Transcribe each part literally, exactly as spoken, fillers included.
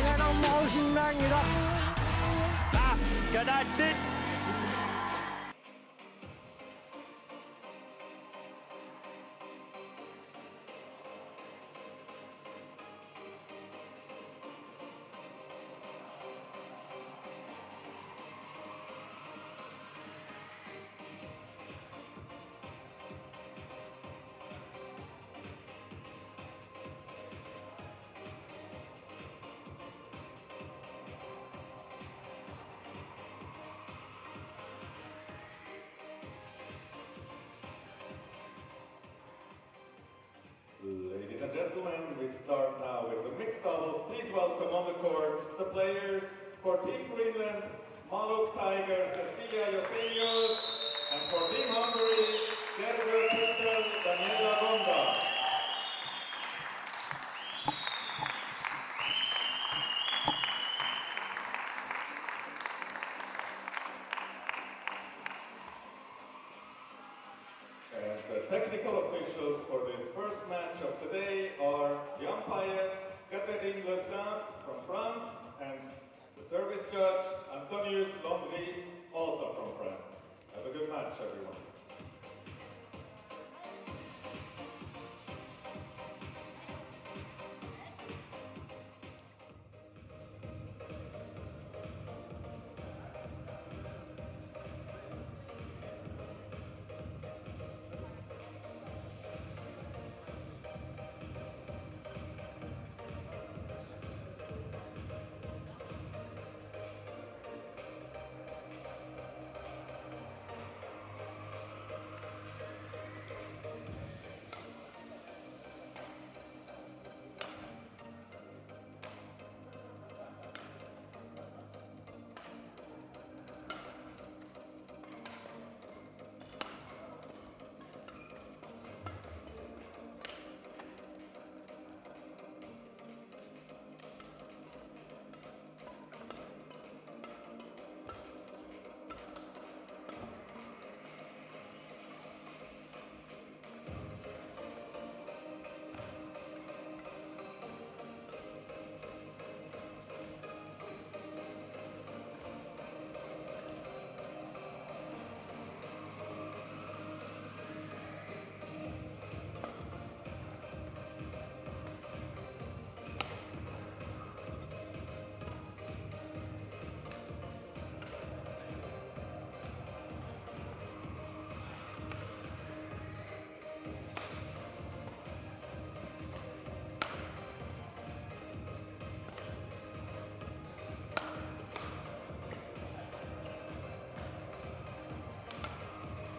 Ngannguaq sinnaanngilaq. Aa, kalaallit. Ladies and gentlemen, we start now with the mixed doubles. Please welcome on the court the players for Team Greenland, Maluk Tiger, Cecilia Josenius, and for Team Hungary, Gergő Péter, Daniela Gonda. And the technical officials for this first match of the day are the umpire, Catherine Le Saint from France, and the service judge, Antonius Landry, also from France. Have a good match, everyone.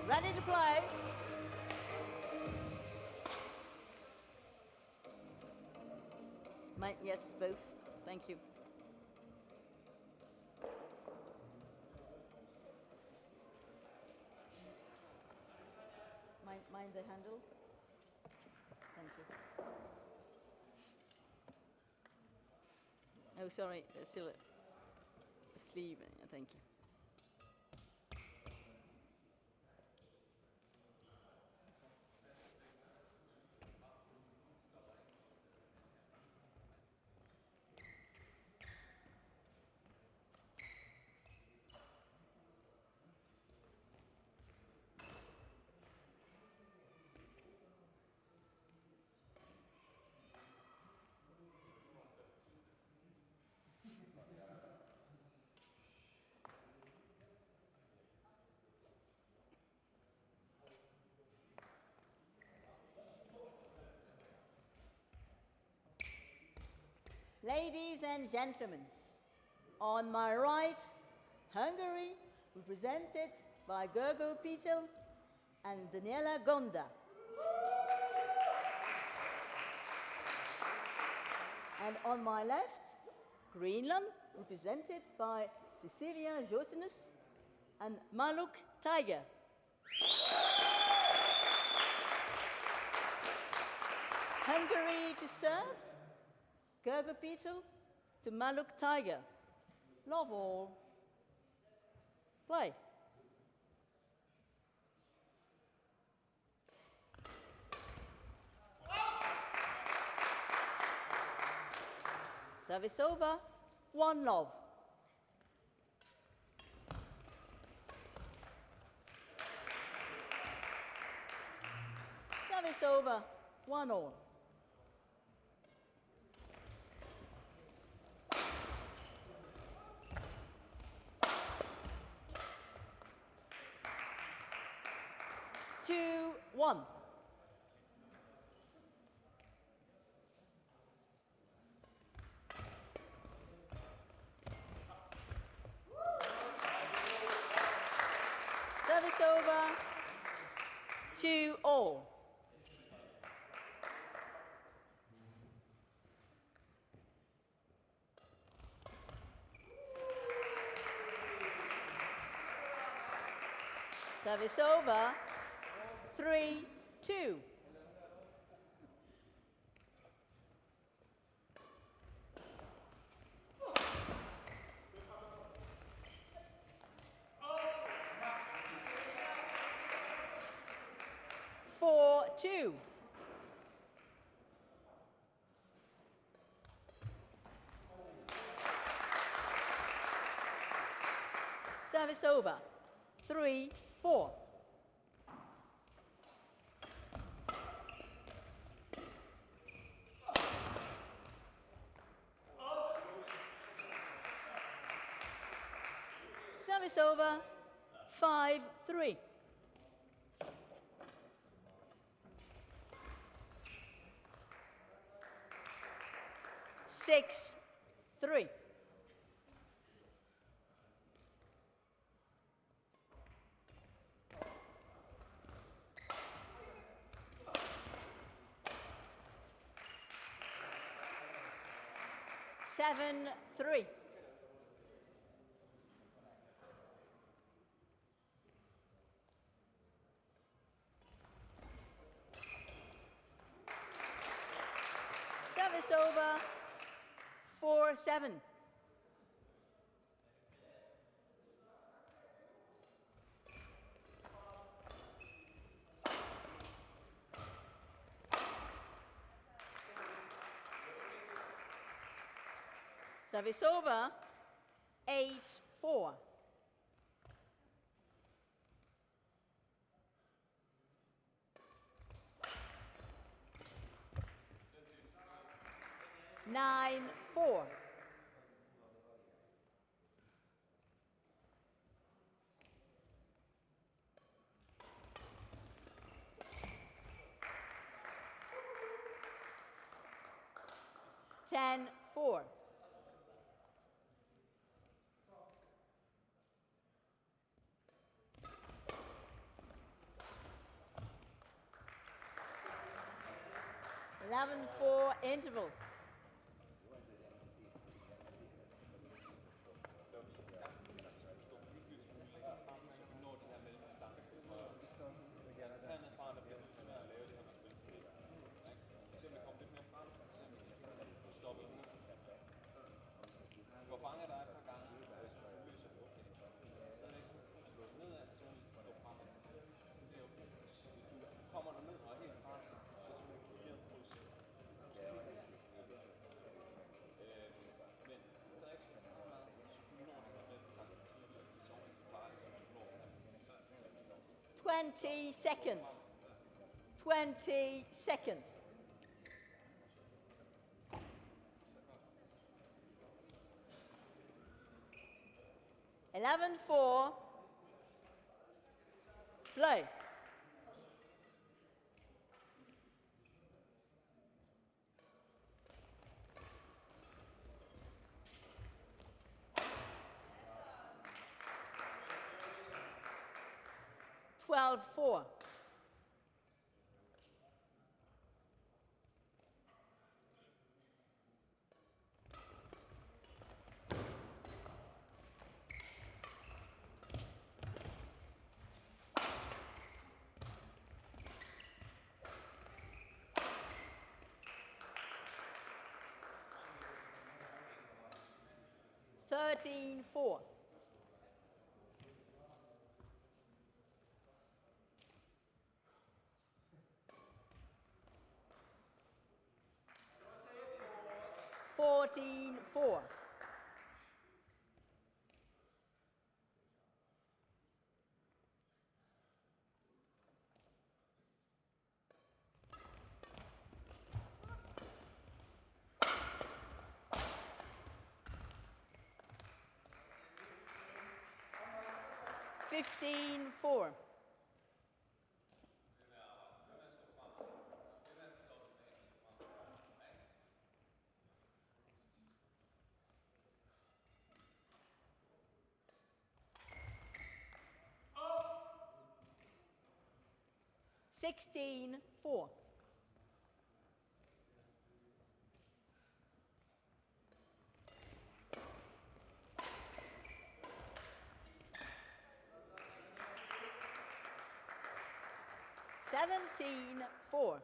Ready to play. Mate, yes, both. Thank you. Mind, mind the handle. Thank you. Oh, sorry, uh, still a, a sleeve. Uh, thank you. Ladies and gentlemen, on my right, Hungary, represented by Gergő Péter and Daniela Gonda. And on my left, Greenland, represented by Cecilia Josenius and Maluk Tiger. Hungary to serve. Gergő Péter to Maluk Tiger. Love all. Play. Service over, one love. Service over, one all. Two one. Service over. Two all. Service over. Three two. Four two. Service over. Three four. Service over. Five three. Six three. Seven three. Service over. Four seven. Service over. Eight four. Nine four. Ten four. Eleven four interval. Twenty seconds. Twenty seconds. Eleven four. Play. Twelve four. Thirteen four. Four Fourteen four. Fifteen four. Sixteen four. Seventeen four.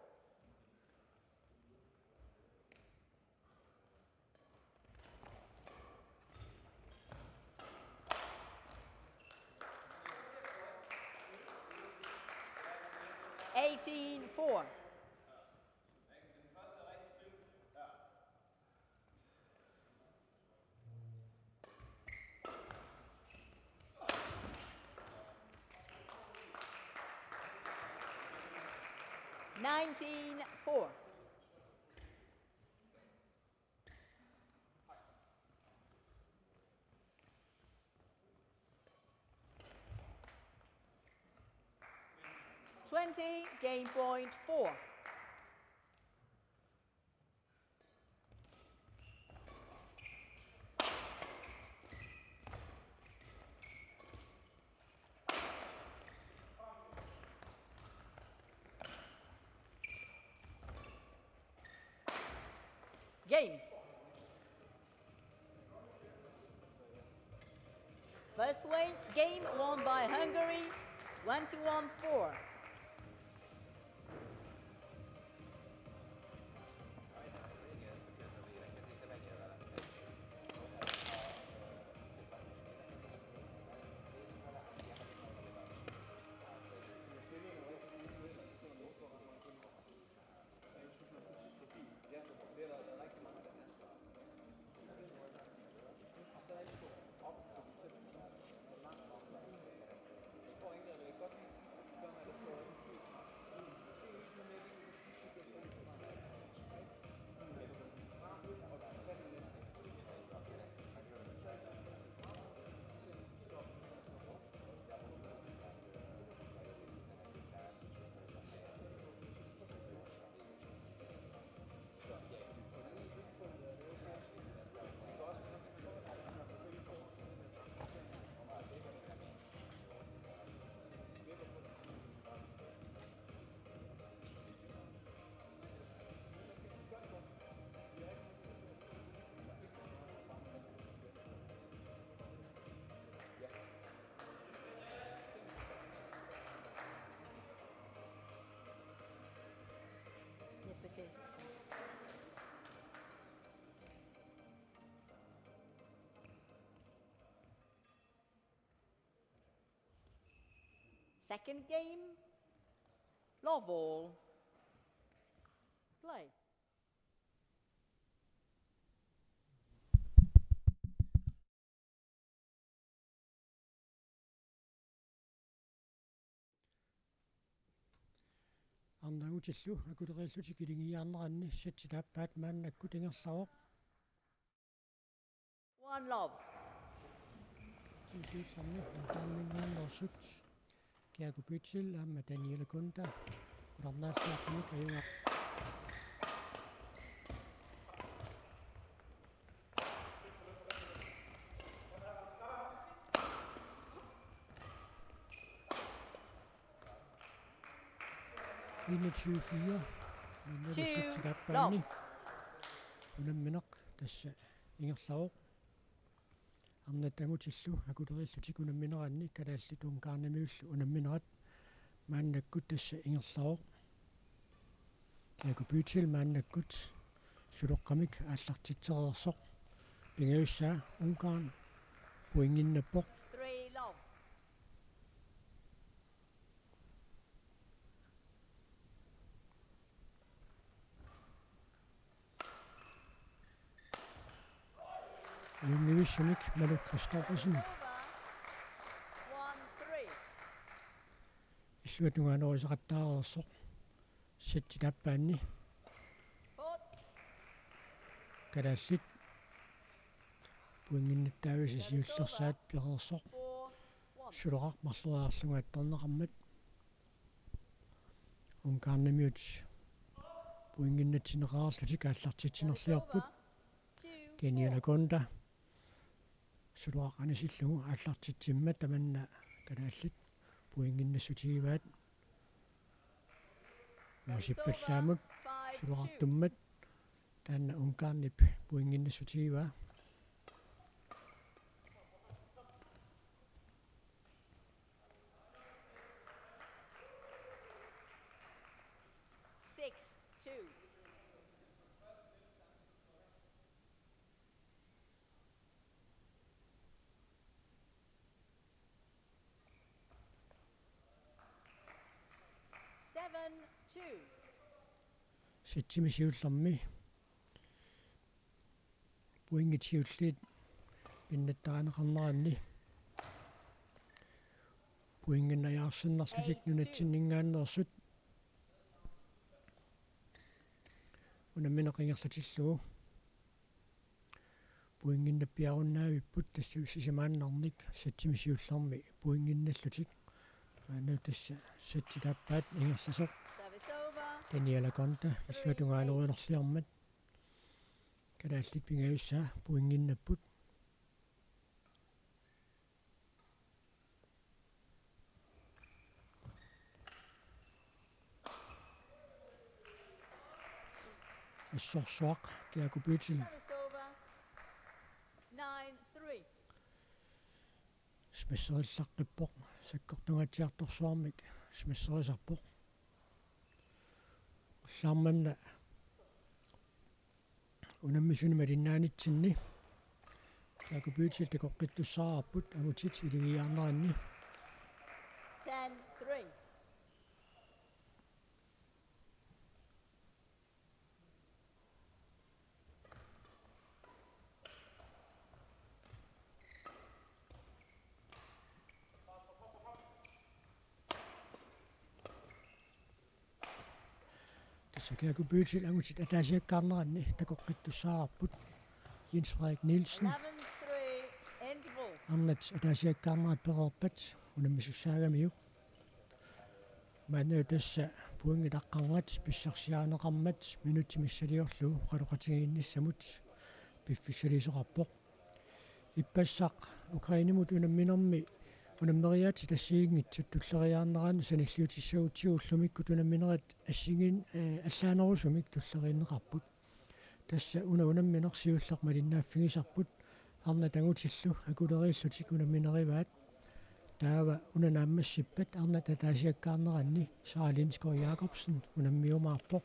Eighteen four. Nineteen four. Twenty, game point four. Game. First way, game won by Hungary, twenty-one four. Yes, okay. Second game, love all. Play. Arnat angutillu akuleriillutik killiliiaarneranni settit aappaat maannakkut ingerlavoq. One love. Siusiissanni taammingaannersut Kiaku Pitsel aamma Daniela Kunda qularnaarsiaqqamik ajugaq. Enogtyve fire. Minnerussutsilaappaanni. Unammineq tassa ingerlavoq. Arnat angutillu akuleriillutik unammineranni kalaallit Ungarnimiullu unamminerat maannakkut tassa ingerlavoq. Kiaku Pitsel maannakkut suloqqamik aallartitsereersoq. Pingajussaa Ungarn pointinnappoq. Three love. Ajunngivissumik Maluk Christoffersen. Illuatungaanuurisaqattaareersoq. Sættit aappaanni. Kalaallit pointinnattaavisa siullersaat pereersoq. Suloqaq marloriarlugu attorneqarmat. Ungarnimiut pointinnatsinneqarlutik aallartitsinerliorput. Daniela Konta. Suloqaq anisillugu aallartitsimmat tamanna kalaallit pointinnassutigivaat. Uusippallaamut suloqartummat taanna Ungarnip pointinnassutigivaat. Six two. Seven two. Sættimi siullermi pointit siulliit pinnattarineqarneranni pointinnajaarsinnarlutik nunatsinninngaanneersut unammineq ingerlatillugu pointinnappiarunnaavippoq, tassa simaannarnik sættimi siullermi pointinnallutik. Maanna tassa sættit aappaat ingerlasoq. Daniela Konta illuatungaanuunerliormat. Kalaallit pingajussaa pointinnapput. Assorsuaq Kiaku Pyytil. Smaserillaqqippoq, sakkortungaatsiartorsuarmik smaserisarpoq. Ullaarmanna unammisuni malinnaanitsinni Kiaku Pyytil takoqqittussaavarput angutit iligiiaarneranni. Ten three. Tassa Kiaku Pyytil angutit ataasiakkaarneranni takoqqittussaavarput. Jens Frederik Nielsen. Eleven three, interval. Arnat ataasiakkaarnerat pereerpat unammisussaagamiuk. Maanna tassa pointit aqqarngat pissarsiarineqarmat minutsit missiliorlugu oqaloqatigiinnissamut piffissaliisoqarpoq. Ippassaq Ukrainemut unamminermi unammeriaatsit assigiinngitsut tulleriiaarneranni sanilliutissagutsigu ullumikkut unamminerit assigin-, eh, allaanerusumik tulleriinneqarput. Tassa una unammineq siulleq malinnaaffigisarput, arnat angutillu akuleriillutik unamminerivaat. Taava una naammassippat arnat ataasiakkaarneranni Sara Lindskov Jacobsen unammiumaarpoq.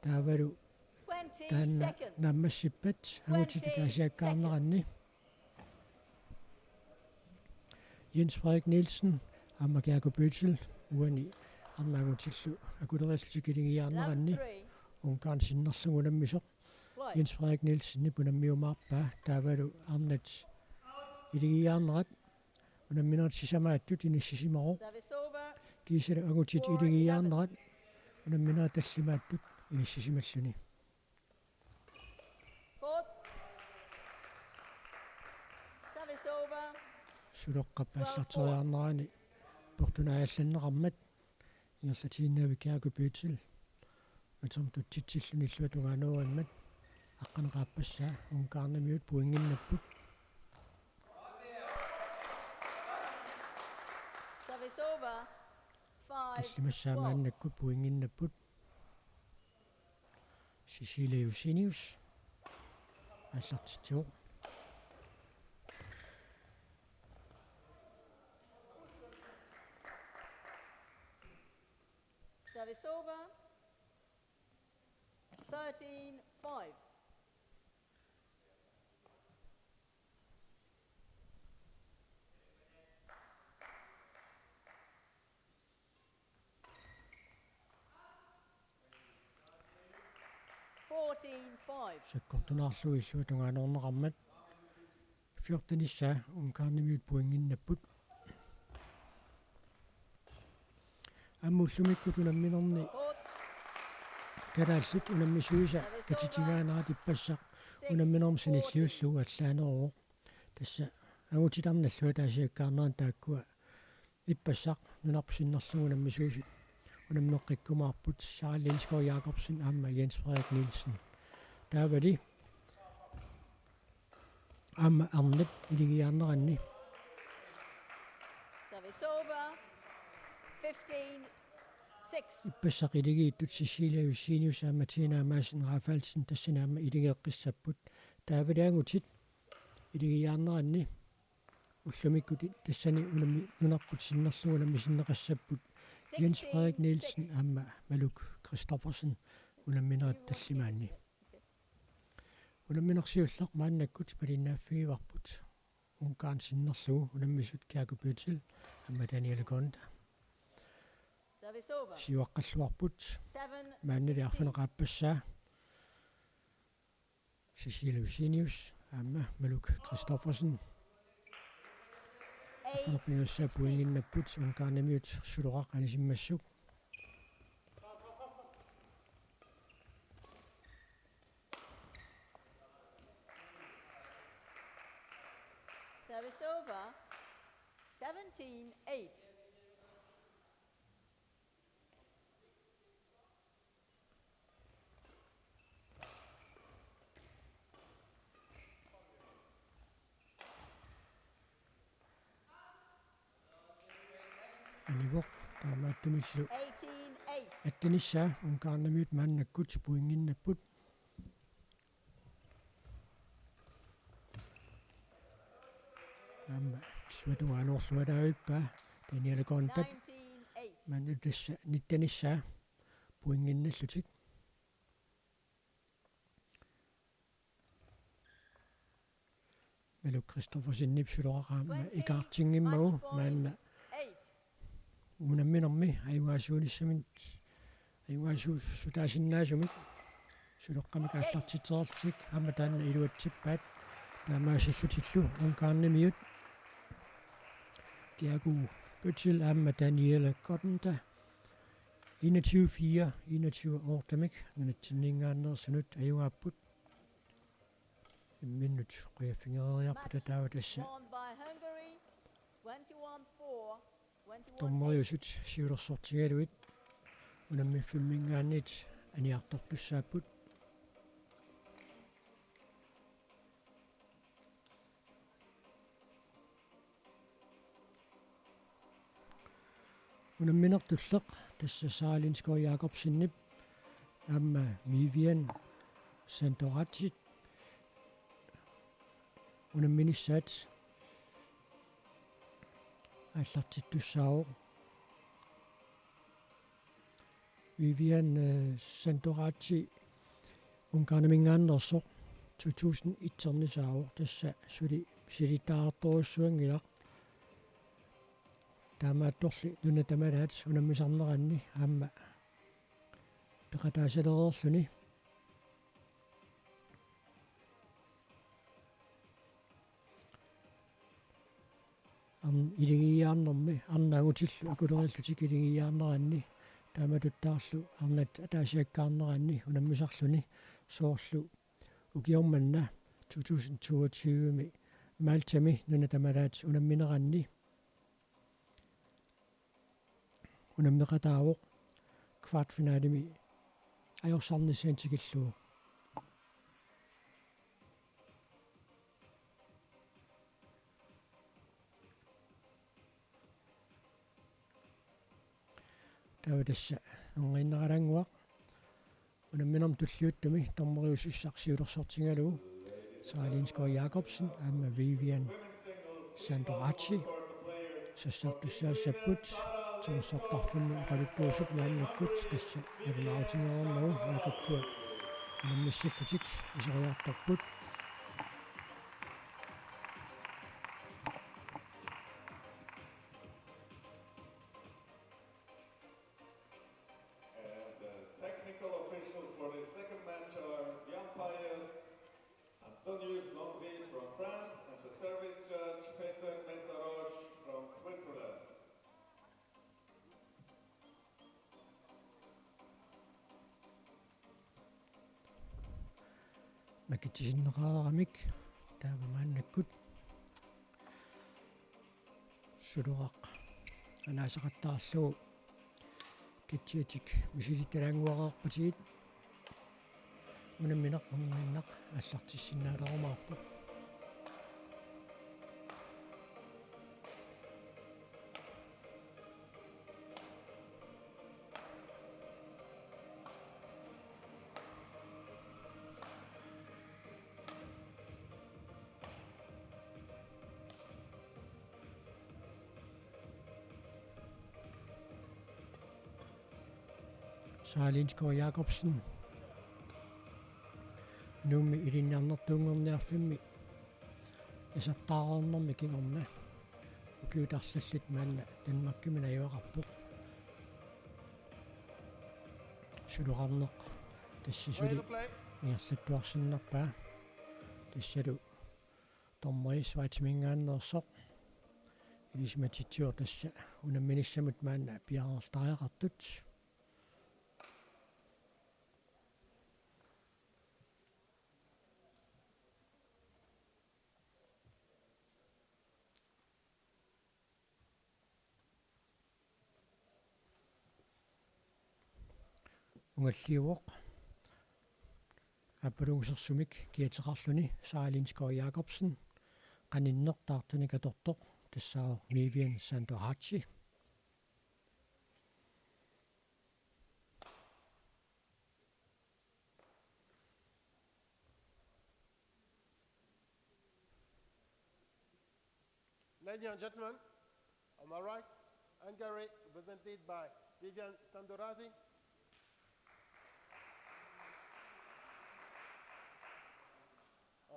Taavalu taanna naammassippat angutit ataasiakkaarneranni Jens Frederik Nielsen aamma Kiaku Pyytil uani arnat angutillu akuleriillutik iligiiaarneranni Ungarn sinnerlugu unammisoq. Jens Frederik Nielsenip unammiumaarpaa, taavalu arnat iligiiaarnerat unamminerit sisamaattut inissisimavoq. Kiisalu angutit iligiiaarnerat unamminerit tallimaattut inissisimalluni. Suloqqap aallarteriarnerani portunaajallanneqarmat ingerlatiinnavik Kiaku Pyytil. Atortutsitsilluni illuatungaanuurimmat aqqaneq-aappassaa Ungarnimiut pointinnapput. Service over. Five. Tallimassaat maannakkut pointinnapput. Cecilie Josenius aallartitsivoq. Service over. Thirteen five. Fourteen five. Sakkortunaarlugu illuatungaanuunneqarmat. fjortenissaa Ungarnimiut pointinnapput. Aamma ullumikkut unamminerni kalaallit unammisuisa katitigaannaat ippassaq unamminermi sanilliullugu allaaneruvoq. Tassa angutit arnallu ataasiakkaarneranni taakkua ippassaq nunarput sinnerlugu unammisuusut unammeqqikkumaarput, Sara Lindskov Jakobsen aamma Jens Frederik Nielsen. Taavali aamma arnat iligiiaarneranni. Service over. Fifteen six. Ippassaq iligiittut Cecilia Josenius aamma Tina Madsen Rafaelsen tassani aamma iligeqqissapput. Taavali angutit iligiiaarneranni ullumikkut tassani unammi-, nunarput sinnerlugu unammisinneqassapput Jens Frederik Nielsen aamma Maluk Christoffersen unamminerat tallimaanni. Unammineq siulleq maannakkut malinnaaffigivarput. Ungarn sinnerlugu unammisut Kiaku Pøtzel aamma Daniel Konta. Siuaqqalluarput. Maannali arfineq-aappassaa. Cecilie Josenius aamma Maluk Christoffersen. Arfineq-pingajussai pointinnapput Ungarnimiut suloqaq anisimmassuk. Service over. Seventeen eight. Anivoq taamaattumillu. Eighteen eight. Attenissaa Ungarnimiut maannakkut pointinnapput. Aamma illuatungaanoorluataavippa Daniel Kontap. Nineteen eight. Maanna tassa nittenissaa pointinnallutik. Maluk Christoffersenip suloqaq aamma ikaartinngimmagu maanna unamminermi ajugaasuunissamik ajugaasuussutaasinnaasumik suleqqamik aallartitsereerlutik aamma taanna iluatsippaat taamaasillutillu Ungarnimiut Kiaku Pøtzel aamma Daniel Konta enogtyve fire, enogtyve otte-mik nunatsinninngaanneersunut ajugaapput. Imminnut qujaffigereeriarput taava tassa. Dommeriusut siulersortigalugit unammiffimminngaanniit aniartortussaapput. Unamminertulleq tassa Sara Lindskov Jakobsenip aamma Vivian Santoraci unamminissaat aallartittussaavoq. Vivian, eh, Santoraci Ungarniminngaanneersoq to tusind et-ernisaavoq, tassa suli misilittagartorujussuanngilaq. Taamaattorli nuna tamalaat unammisarneranni aamma peqataasalereerluni. Arn-, iligiiaarnermi arnat angutillu akulerillutik iligiiaarneranni taamatuttaarlu arnat ataasiakkaarneranni unammisarluni soorlu ukioq manna to tusind toogtyve-mi Maltami nuna tamalaat unammineranni unammeqataavoq kvartfinalemi ajorsarnissaanut tikillugu. Taava tassa erniinnaralaannguaq. Unamminermi tulliuttumi dommeriusussaq siulersortigalugu Sara Lindskov Jakobsen aamma Vivian Santoraci sassartussaassapput timersortarfimmi oqaluttuusup maannakkut, tassa nalunaarutigereermagu maannakkut unammissillutik iseriartorput. And the technical officials for the second match are the umpire Antonius Longry from France and the service Makitsisinneqareeramik taava maannakkut Suloraq anaasaqattaarlugu Kitsiatik misilittalaannguareerpatigit unammineq annguinnaq aallartissinnaarumaarpoq. Sara Lindskov Jakobsen. Nuummi ilinniarnertuunngorniarfimmi isertaareernermi kingorna ukiut arlallit maanna Danmarkimi najugaqarpoq. Sulorarneq tassa suli ingerlattuarsinnarpaa. Tassalu dommeri Schweiziminngaanneersoq ilisimatitsivoq tassa unamminissamut maanna piareertariaqartut. Ungalliuvoq aappalungusersumik kiateqarluni Sara Lindskov Jakobsen, qaninneq taartunik atortoq tassaavoq Vivian Santohachi. Ladies and gentlemen, on my right, Hungary, represented by Vivian Santohachi.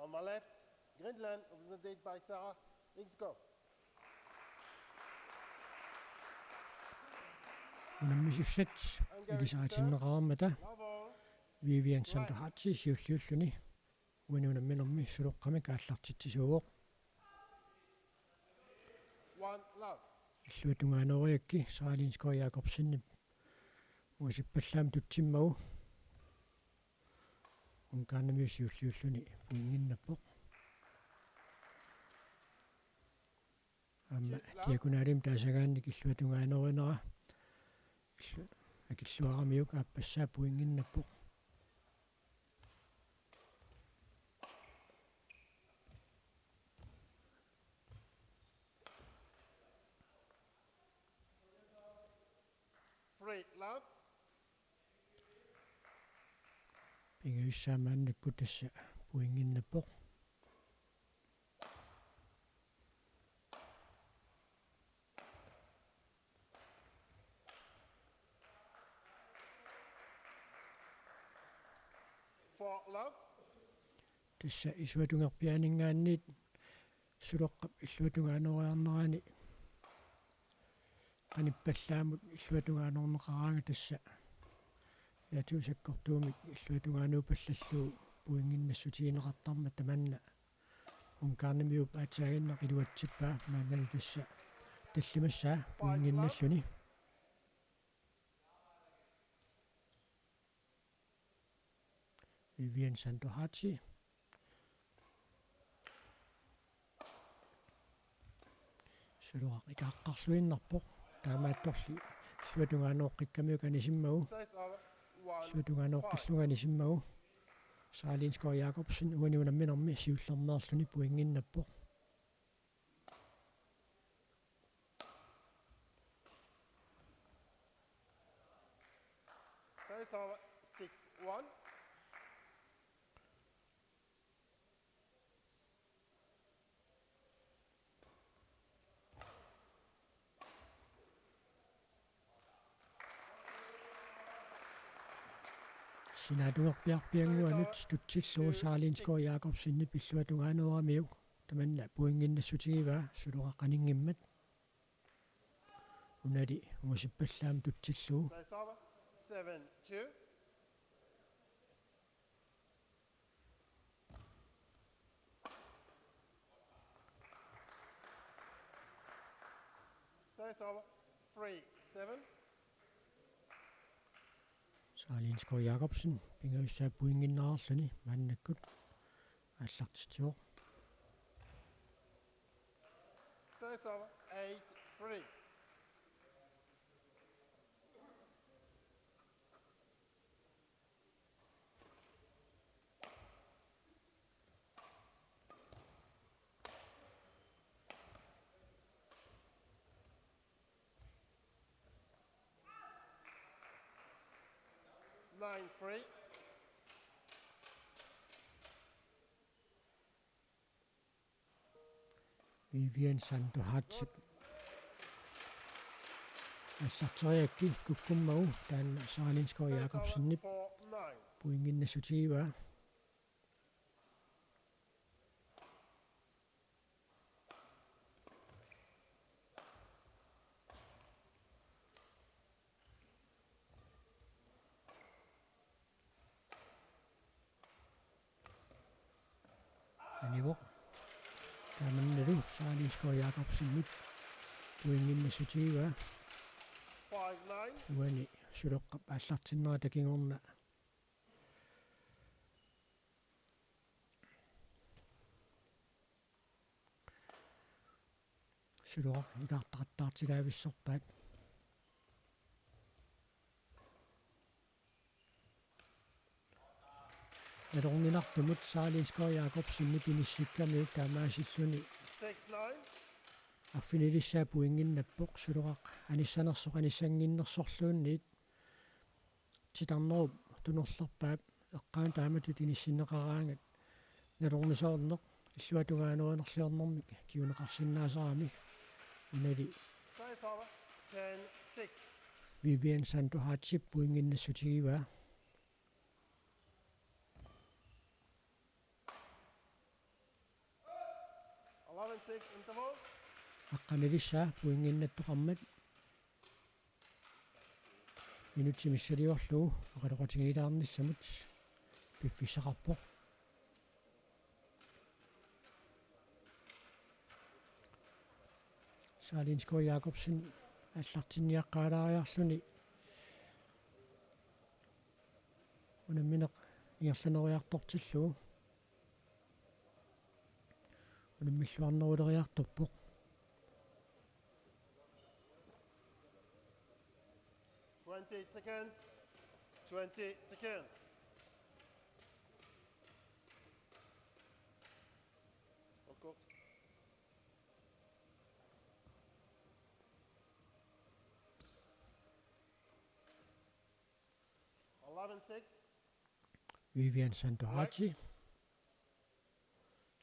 On my left, Greenland, represented by Sara Lindskov. Unammisussat ilisaritinneqareermata Vivian Santohachi siulliulluni uani unamminermi Suloqqamik aallartitsisuuvoq. One love. Illuatungaanooriakkit Sara Lindskov Jakobsenip ungusippallaamik tutsimmagu Ungarnimiut siulliulluni pointinnginnappoq. Aamma diagonalimi taasagaannik illuatungaanoorinera illu-, akilluaramiuk aappassaa pointinnginnappoq. Three love. Pingajussaa maannakkut tassa pointinnginnappoq. Four love. Tassa isuatungerpiaaninngaanniit Suloqqap illuatungaanooriarnerani qanippallaamut illuatungaanoorneqaraangat tassa ilaatigut sakkortuumik illuatungaanuupallallugu pointinnginnassutigineqartarmat tamanna Ungarnimiup aatsaaginnaq iluatsippaa maannalu tassa tallimassaa pointinnginnalluni. Vivian Santohachi. Suloraq ikaaqqarluinnarpoq. Taamaattorli illuatungaanooqqikkamiuk anisimmagu. Illuatungaanooqqillunga anisimmagu. Sara Lindskov Jakobsen uani unamminermi siullermeerluni pointinnginnappoq. Service over six one. Sinaatungerpiarpiannguanut tutsillugu Sara Lindskov Jakobsenip illuatungaanooramiuk tamanna pointinnginnassutigivaa Suloraq qaninngimmat. Unali ungusippallaamik tutsillugu. Service over seven two. Service over three seven. Sara Lindskov Jakobsen pingajussaa pointinnginnerarluni maannakkut aallartitsivoq. Service over eight three. Nine three. Vivian Santohachip aallarteriarakku kukkummagu taanna Sara Lindskov Jakobsenip pointinnassutigivaa. Anivoq. Taamannalu Sara Lindskov Jakobsenip pointinnassutigivaa. Uani Suloqqap aallartinnerata kingorna Suloqaq ilaartaqattaartilaavissorpaat. Nalorninartumut Sara Lindskov Jakobsenip inissikkamiuk taamaasilluni arfinilissaa pointinnappoq. Suloqaq anissanersoq anissannginnersorluunniit titarnerup tunorlerpaap eqqaani taamatut inissinneqaraangat nalornisoorneq illuatungaanerliornermik kinguneqarsinnaasarami. Unali Vivian Santohachip pointinnassutigivaa. Aqqanilissaa pointinnattoqarmat minutsit missiliorlugu oqaloqatigiilaarnissamut piffissaqarpoq. Sara Lindskov Jakobsen aallartinniaqqaalaariarluni unammineq ingerlaneriartortillugu unammilluarneruleriartorpoq. Twenty seconds. Twenty seconds. Vivian Santohachi.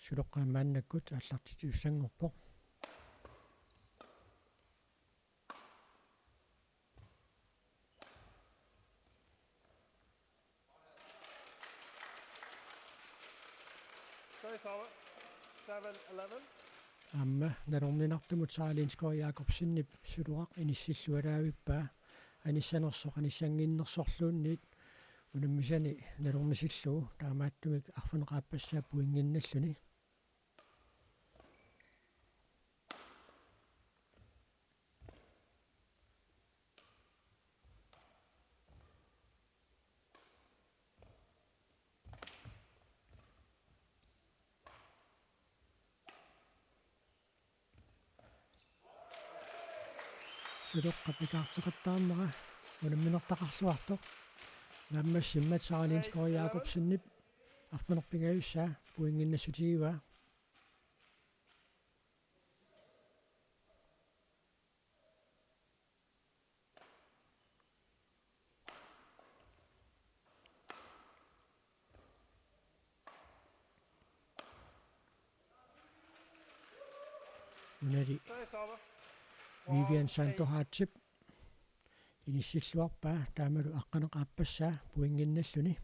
Suloqqaat maannakkut aallartitiussanngorpoq. Aamma nalorninartumut Sara Lindskov Jakobsenip Suloqaq inissilluaraavippaa anissanersoq anissannginnersorluunniit unammisani nalornisillugu taamaattumik arfineq-aappassaa pointinnalluni. Suloqqap ikaarteqattaarnera unamminertaqarluartoq. Naammassimmat Sara Lindskov Jakobsenip arfineq-pingajussaa pointinnassutigivaa. Unali Vivian Santohachip inissilluarpaa taamalu aqqaneq-aappassaa pointinnalluni.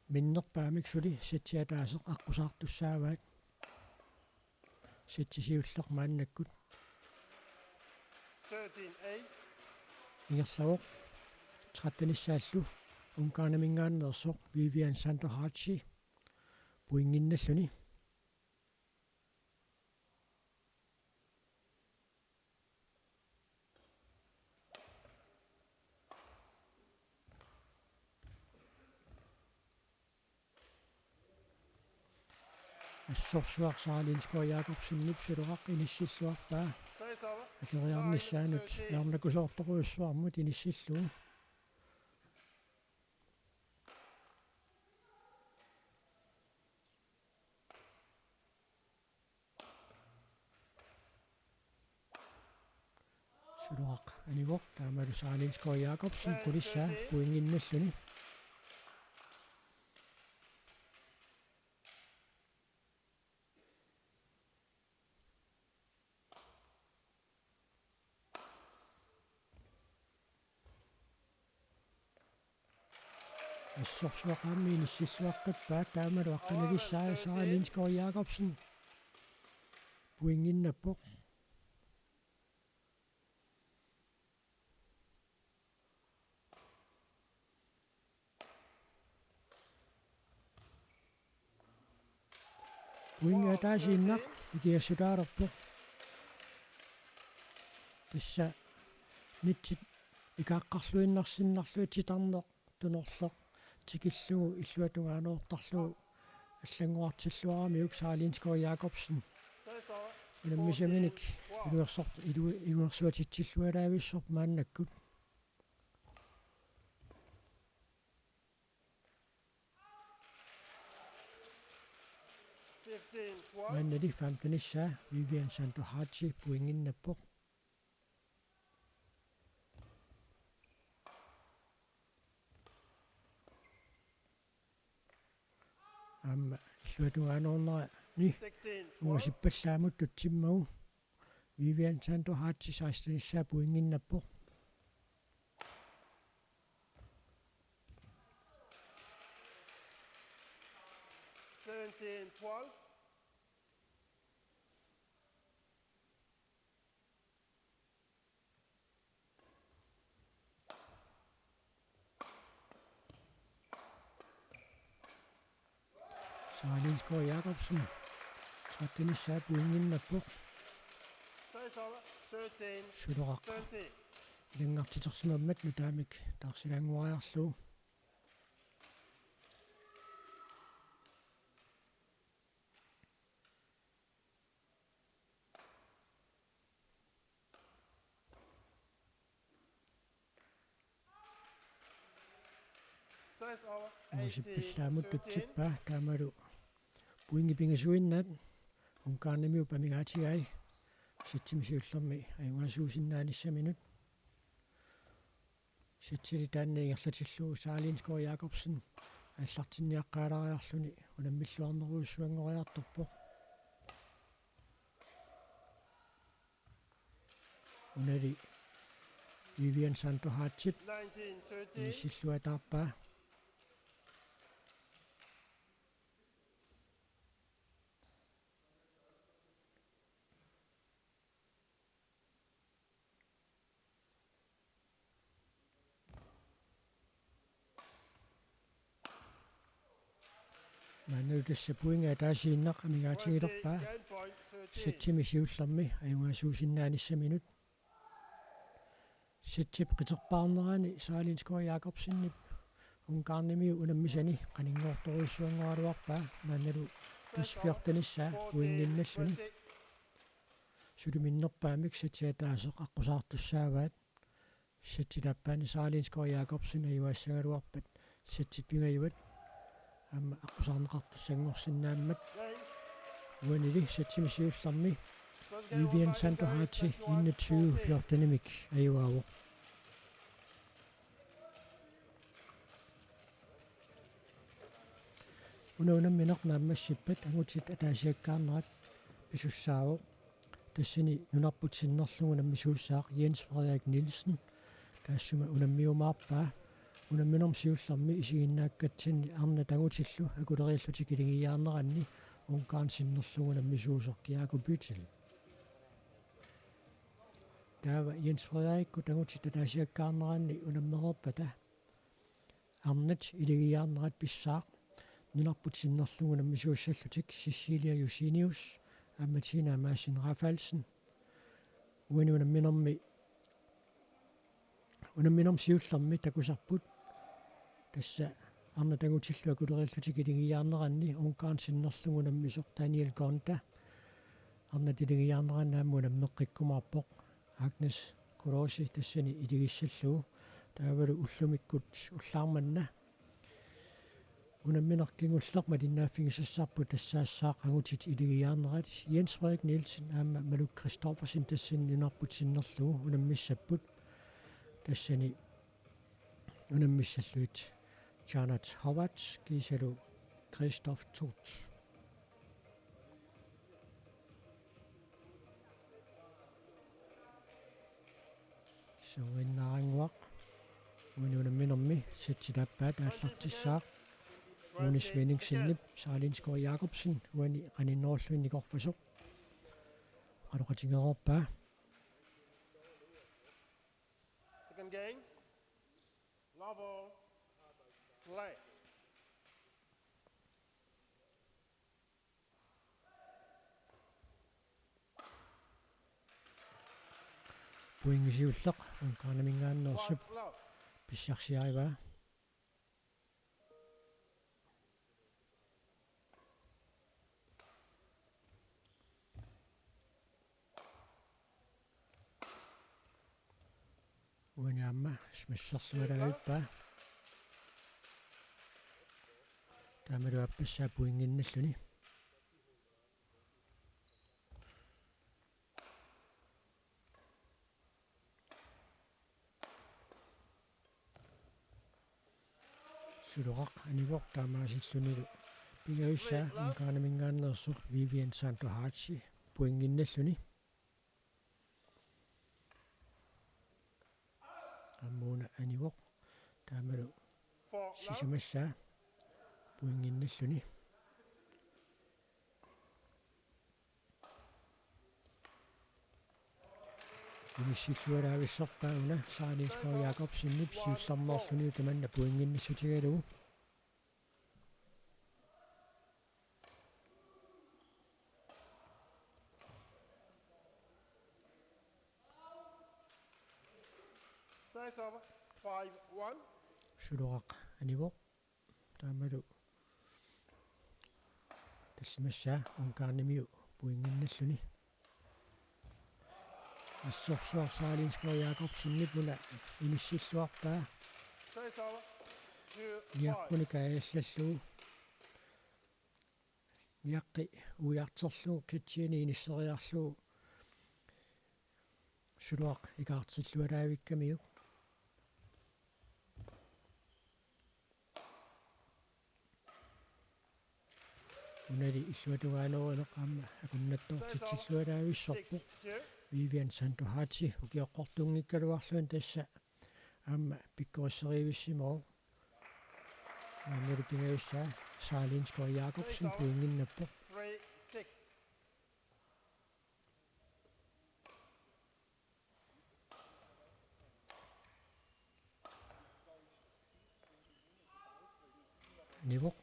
Minnerpaamik suli setsi ataaseq aqqusaartussaavaat. Setsi siulleq maannakkut. Ingerlavoq trettenissaallu Ungarniminngaanneersoq Vivian Santohachi pointinnalluni. Assorsuaq Sara Lindskov Jakobsenip Suloqaq inissilluarpaa. Akeriarnissaanut ajornakusoortorujussuarmut inissillugu. Suloqaq anivoq, taamalu Sara Lindskov Jakobsen qulissaa pointinnalluni. Assorsuaq aamma inissilluaqqippaat, taamalu aqqanilissaa Sara Lindskov Jakobsen pointinnappoq. Pointi ataasiinnaq ikiassutaalerpoq. Tassa nitsit ikaaqqarluinnarsinnarlugit titarneq tunorleq tikillugu illuatungaanuortarlugu allanngortilluaramiuk Sara Lindskov Jakobsen. Unammisaminik iluersort-, ilu-, iluersuatitsilluaraavissorpoq maannakkut. Maannali femtenissaa Vivian Santohaji pointinnappoq. Aamma illuatungaanuornerani ungasippallaamut tutsimmagu Vivian Santohaji sekstenissaa pointinnappoq. Sara Lindskov Jakobsen trettenissaa pointinnappoq. Suloqaq ilanngartitersimammat nutaamik taarsilaannguariarlugu. Ungasippallaamut tutsippaa, taamalu pointit pingasuinnaat Ungarnimiut amigaatigai. Sætsimi siullermi ajugaasuusinnaanissaminut. Sætsili taanna ingerlatillugu Sara Lindskov Jakobsen aallartinniaqqaalaariarluni unammilluarnerujussuanngoriartorpoq. Unali Vivian Santohajip inissilluataarpaa. Maannalu tassa pointit ataasiinnaq amigaatigilerpaa sætsimi siullermi ajugaasuusinnaanissaminut. Sætsip qiterpaarnerani Sara Lindskov Jakobsenip Ungarnimiut unammisani qaninngoortorujussuanngoraluarpaa, maannalu tassa fjortenissaa pointinnalluni. Suli minnerpaamik sætsi ataaseq aqqusaartussaavaat. Sætsit aappaanni Sara Lindskov Jakobsen ajugaassagaluarpat sætsit pingajuat aamma aqqusaarneqartussanngorsinnaammat. Uanili sætsimi siullermi Vivian Santohaji enogtyve fjortenimik ajugaavoq. Una unammineq naammassippat angutit ataasiakkaarnerat pisussaavoq. Tassani nunarput sinnerlugu unammisuussaaq Jens Frederik Nielsen, taassuma unammiumaarpaa. Unamminermi siullermi isiginnaakkatsinni arnat angutillu akuleriillutik iligiiaarneranni Ungarnip sinnerlugu unammisuusoq Kiaako Pyttel. Taava Jens Frederikkut angutit ataasiakkaarneranni unammereerpata arnat iligiiaarnerat pissaaq nunarput sinnerlugu unammisuussallutik Cecilia Josenius aamma Tina Madsen Rafaelsen. Uani unamminermi, unamminermi siullermi takusarput tassa Arnat angutillu akulerillutik iligiiaarneranni Ungarn sinnerlugu unammisoq Daniel Gonda. Arnat iligiiaarneranni aamma unammeqqikkumaarpoq. Agnes Kolosi tassani iligissallugu. Taavalu ullumikkut ullaarmanna unammineq kingulleq malinnaaffigisassarput tassaassaaq angutit iligiiaarnerat. Jens Frederik Nielsen aamma Maluk Christoffersen tassani nunarput sinnerlugu unammissapput. Tassani unammissallugit Jonathan Howard kiisalu Christoph Toth. Siuinnaaraannguaq uani unamminermi setsit aappaat aallartissaaq. Rune Svenningsenip Saralinskov Jakobsen uani qaninnerulluni nikorfasoq. Qanoq atigereerpaa? Second game. Love all. Play. Pointi siulleq Ungarniminngaanneersup pissarsiarivaa. Uani aamma smasherluaraavippaa. Taamalu aappassaa pointinnalluni. Suloqaq anivoq taamaasillunilu pingajussaa Ungarniminngaanneersoq Vivian Santohaci pointinnalluni. Aamma una anivoq taamalu sisamassaa pointinnalluni. Inissilluaraavissorpaa una Saralinskov Jakobsenip siullermeerlunilu tamanna pointinnassutigalugu. Size of five one. Suloqaq anivoq. Taamalu tallimassaa Ungarnimiu pointinnalluni. Assorsuaq Saralinskov Jakobsenip una inissilluarpaa. Niaqquni kaajallallugu. Niaqqi uiarterlugu catchini inisseriarlugu. Suloqaq ikaartilluaraavikkamiuk. Unali illuatungaaneruneq aamma akunnattoortitsilluaraavissorpoq. Vivian Santohaci ukioqqortunngikkaluarluni tassa aamma pikkorisserivissimavoq. Aammalu pingajussaa Saralinskov Jakobsen pointinnappoq. Anivoq.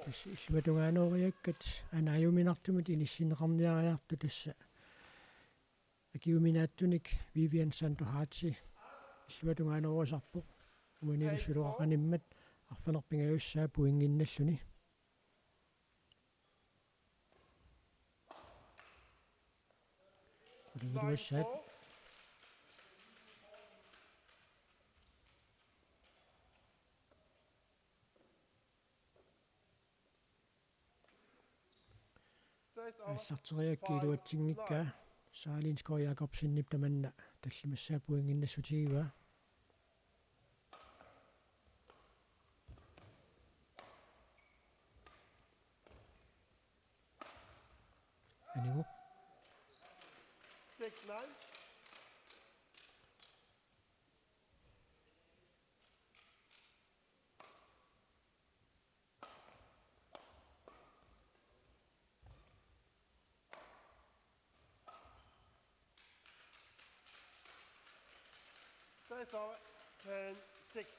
Tassa illuatungaanerugakkit anaajuminartumik inissinneqarniariartut tassa. Akiuminaatsunik Vivian Santohaci illuatungaanerusarpoq. Uanilu suloqaq animmat arfineq-pingajussaa pointinnalluni. Qulingiluassaat. Aallarteriakkit iluatsinngikkaa. Saralinskov Jakobsenip tamanna tallimassaa pointinnassutigivaa. Anivoq. Tassa ten seks.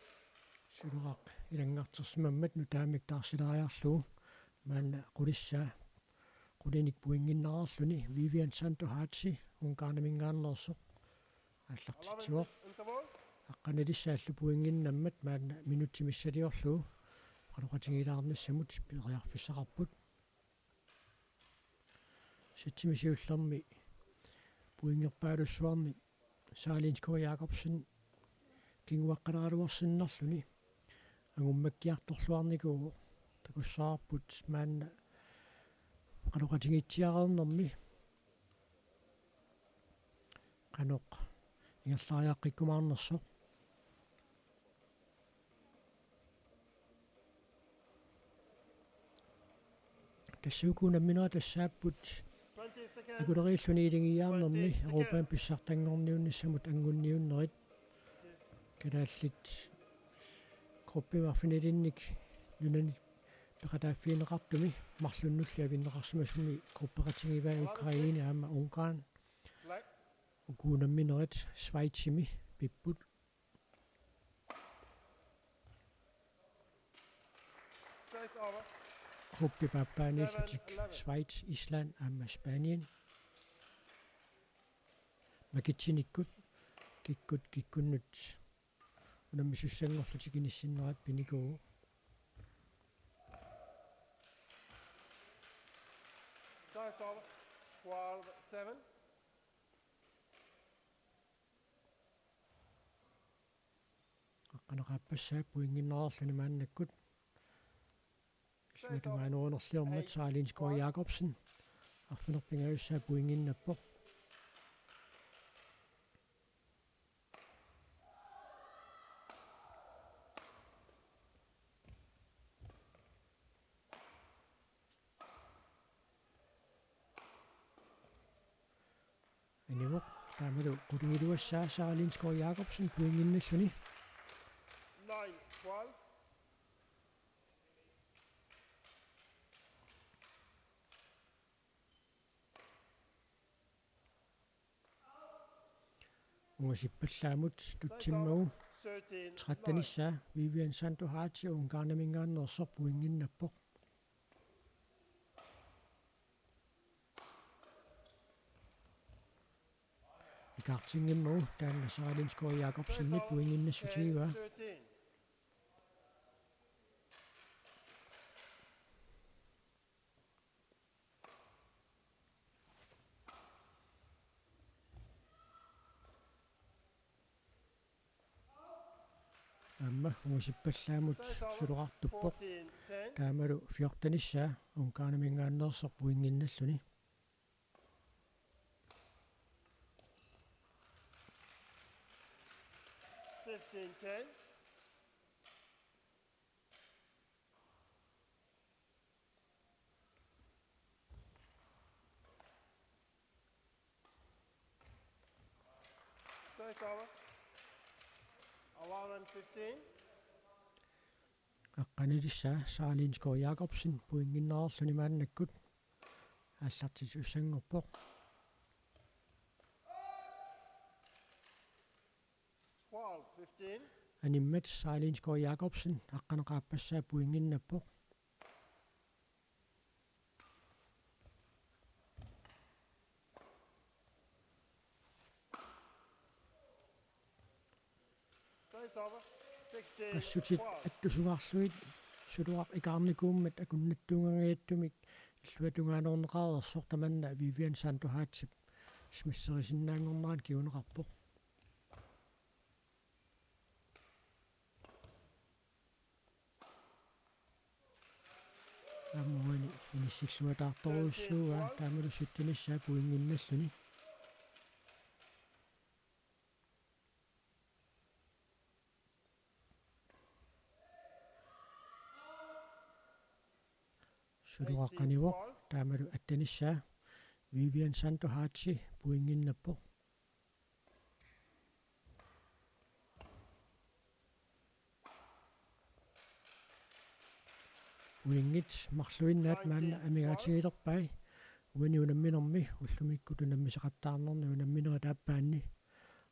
Suloraq ilanngartersimammat nutaamik taarsilaariarlugu maanna qulissaa qulinik pointinnarluni Vivian Santohaatsi Ungarniminngaanneersoq aallartitsivoq. Aqqanilissaallu pointinnammat maanna minutsi missiliorlugu oqaloqatigilaarnissamut periarfissaqarput. Setsimi siullermi pointerpaalussuarnik Sara Lindskov Jakobsen kinguaqqalaaraluarsinnarluni angummakkiartorluarnikuuvoq, takussavarput maanna oqaloqatigiitsiareernermi qanoq ingerlariaqqikkumaarnersoq. Tassa uku unamminerit tassaapput akuleriilluni ilingiiaarnermi Europami pissartanngorniunnissamut angunniunnerit. Kalaallit gruppimi arfinilinnik nunanit peqataaffigineqartumi marlunnulli avinneqarsimasumi gruppeqatigivaat Ukraine aamma Ungarn. Uku unamminerit Schweizimi pipput. Gruppip aappaaniillutik Schweiz, Island aamma Spanien. Makitsinikkut kikkut kikkunnut unammisussanngorlutik inissinnerat pinikuuvoq. Aqqaneq-aappassaa pointinnarluni maannakkut. Illuatungaanerunerliormat Sara Lindskov Jakobsen arfineq-pingajussaa pointinnappoq. Anivoq, taamalu qulingiluassaa Sara Lindskov Jakobsen pointinnalluni. Ungasippallaamut tutsimmagu trettenissaa Vivian Santohaatsi Ungarniminngaanneersoq pointinnappoq. Ikaartinngimmagu taanna Sara Lindskov Jakobsenip pointinnassutigaa. Aamma ungasippallaamut suloqartuppoq. Taamalu fjortenissaa Ungarniminngaanneersoq pointinnalluni. Aqqanilissaa Sara Lindskov Jakobsen pointinnarluni maannakkut aallartitsisussanngorpoq. Animmat Sara Lindskov Jakobsen aqqaneq-aappassaa pointinnappoq. Passutit attusungaarlugit suloqaq ikaarnikuummat akunnattuungangajattumik illuatungaaneruneqareersoq tamanna Vivian Santohaatsip smissisinnaanngornerani kinguneqarpoq. Aamma uani inissilluataartorujussuuaa taamalu syttenissaa pointinnalluni. Suloqaq anivoq taamalu attenissaa Vivian Santohaatsi pointinnappoq. Pointit marluinnaat maanna amigaatigilerpai uani unamminermi ullumikkut unammisaqattaarnerni unamminerit aappaanni.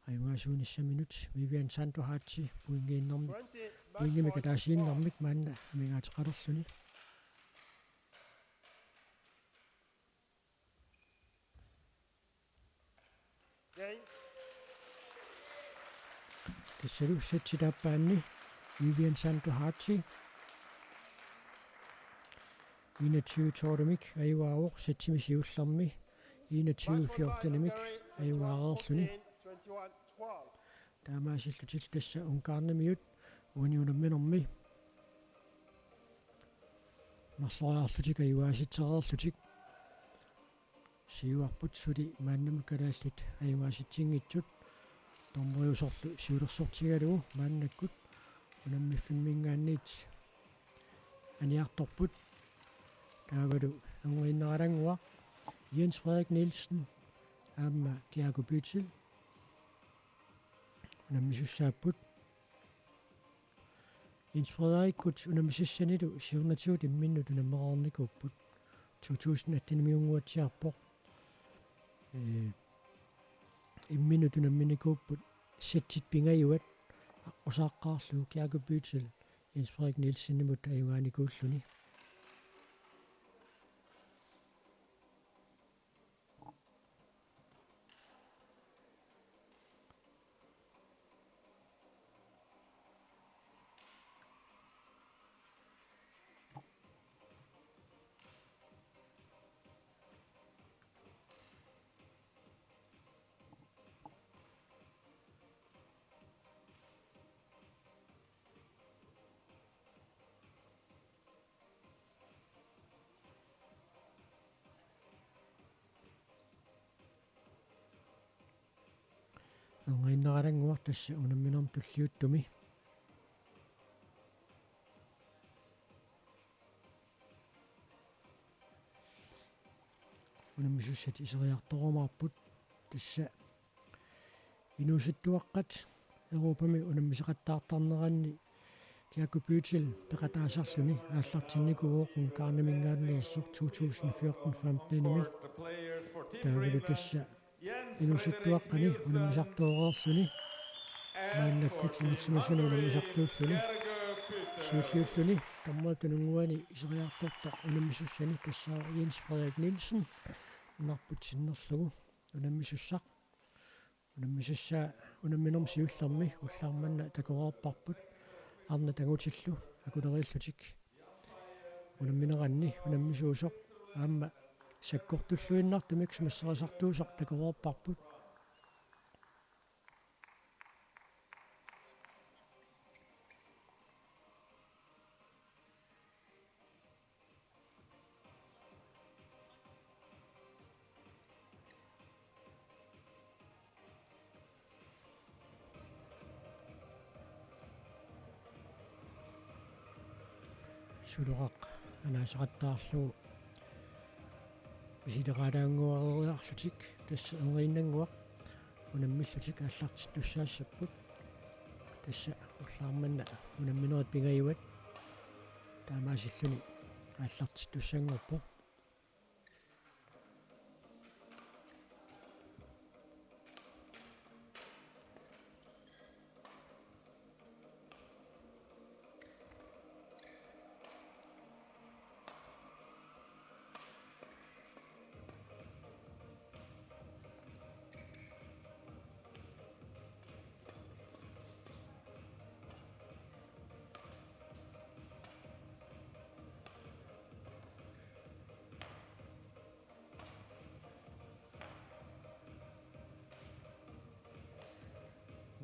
Ajugaasuunissaminut Vivian Santohaatsi pointiinnarmik Wingimik ataasiinnarmik maanna amigaateqalerluni. Tassalu setsit aappaanni Vivian Santo Haji enogtyve tolvimik ajugaavoq, setsimi siullermi enogtyve fjortenimik ajugaareerluni. Taamaasillutik tassa Ungarnimiut uani unamminermi marloriarlutik ajugaasitsereerlutik. Siuarput suli maannamut kalaallit ajugaasitsinngitsut, dommeriusorlu siulersortigalugu maannakkut unammiffimminngaanniit aniartorput. Taavalu erniinnaralannguaq Jens Frederik Nielsen aamma Kiaku Pygel unammisussaapput. Jens Frederikkut unammisussanilu siornatigut imminnut unammereernikuupput. To tusind attenimiunnguatsiarpoq. Ee, imminnut unamminikuupput setsit pingajuat aqqusaaqqaarlugu Kiaku Pygel Jens Frederik Nielsenimut ajugaanikuulluni. Erniinnaralannguaq tassa unamminermi tulliuttumi. Unammisussat iseriartorumaarput, tassa inuusuttuaqqat Europami unammisoqattaartarneranni Kiaku Pygel peqataasarluni aallartinnikuuvoq Ungarniminngaanneersoq to tusind fjorten femtenimi. Taavalu tassa inuusuttuaqqani unammisartooreerluni maannakkut inersimasuni unammisartuulluni. Siulliulluni dommerit tununnguani iseriartortoq unammisussani tassaavoq Jens Frederik Nielsen, narput sinnerlugu unammisussaq. Unammisussaa unamminermi siullermi ullaarmanna takoreerparput arnat angutillu akuleriillutik. Unammineranni unammisuusoq aamma sakkortulluinnartumik sumissarisartuusoq takoreerparput. Suloraq anaasaqattaarlugu misileqaalaannguariarlutik tassa erniinnannguaq unammillutik aallartittussaassapput. Tassa ullaarmanna unamminerit pingajuat taamaasilluni aallartittussanngorpoq.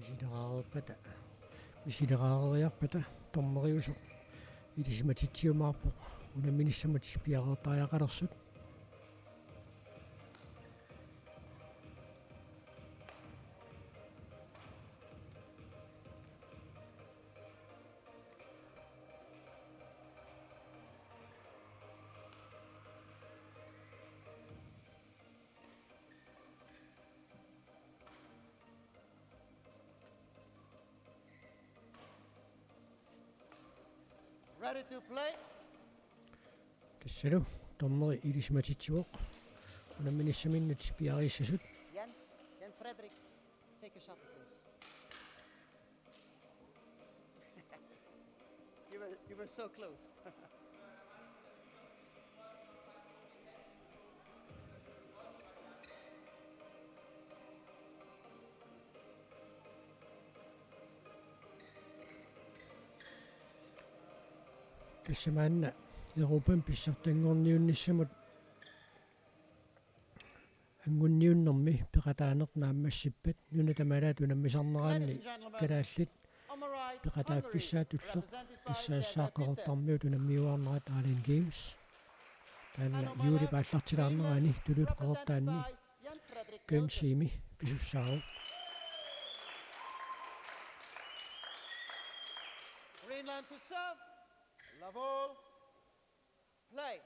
Misileraareerpata, misileraareeriarpata dommeriusoq ilisimatitsiumaarpoq unamminissamut piareertariaqalersut. Ready to play. Tassalu dommeri ilisimatitsivoq unamminissaminnut piareerissasut. Jens, Jens Frederik, take a shuttle, please. You were, you were so close. Tassa maanna Europami pissartanngorniunnissamut angunniunnermi peqataaneq naammassippat nuna tamalaat unammisarneraanni kalaallit peqataaffissaatulleq tassaassaaq Qeqertarmiut unammiuaarnerat Island Games. Taanna juulip aallartilaarnerani tuluit Qeqertaanni Gønsiimi pisussaavoq. Greenland to serve. Love all. Play.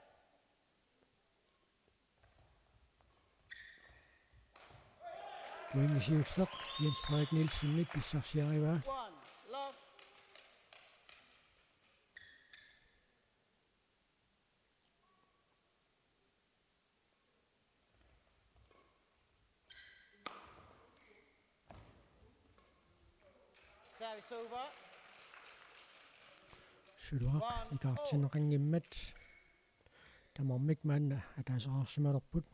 Pointi siulleq Jens Frederik Nielsenip pissarsiarivaa. One, love. Service over. Suluaq ikaartinneqanngimmat tamarmik maanna ataaseqarsimalerput.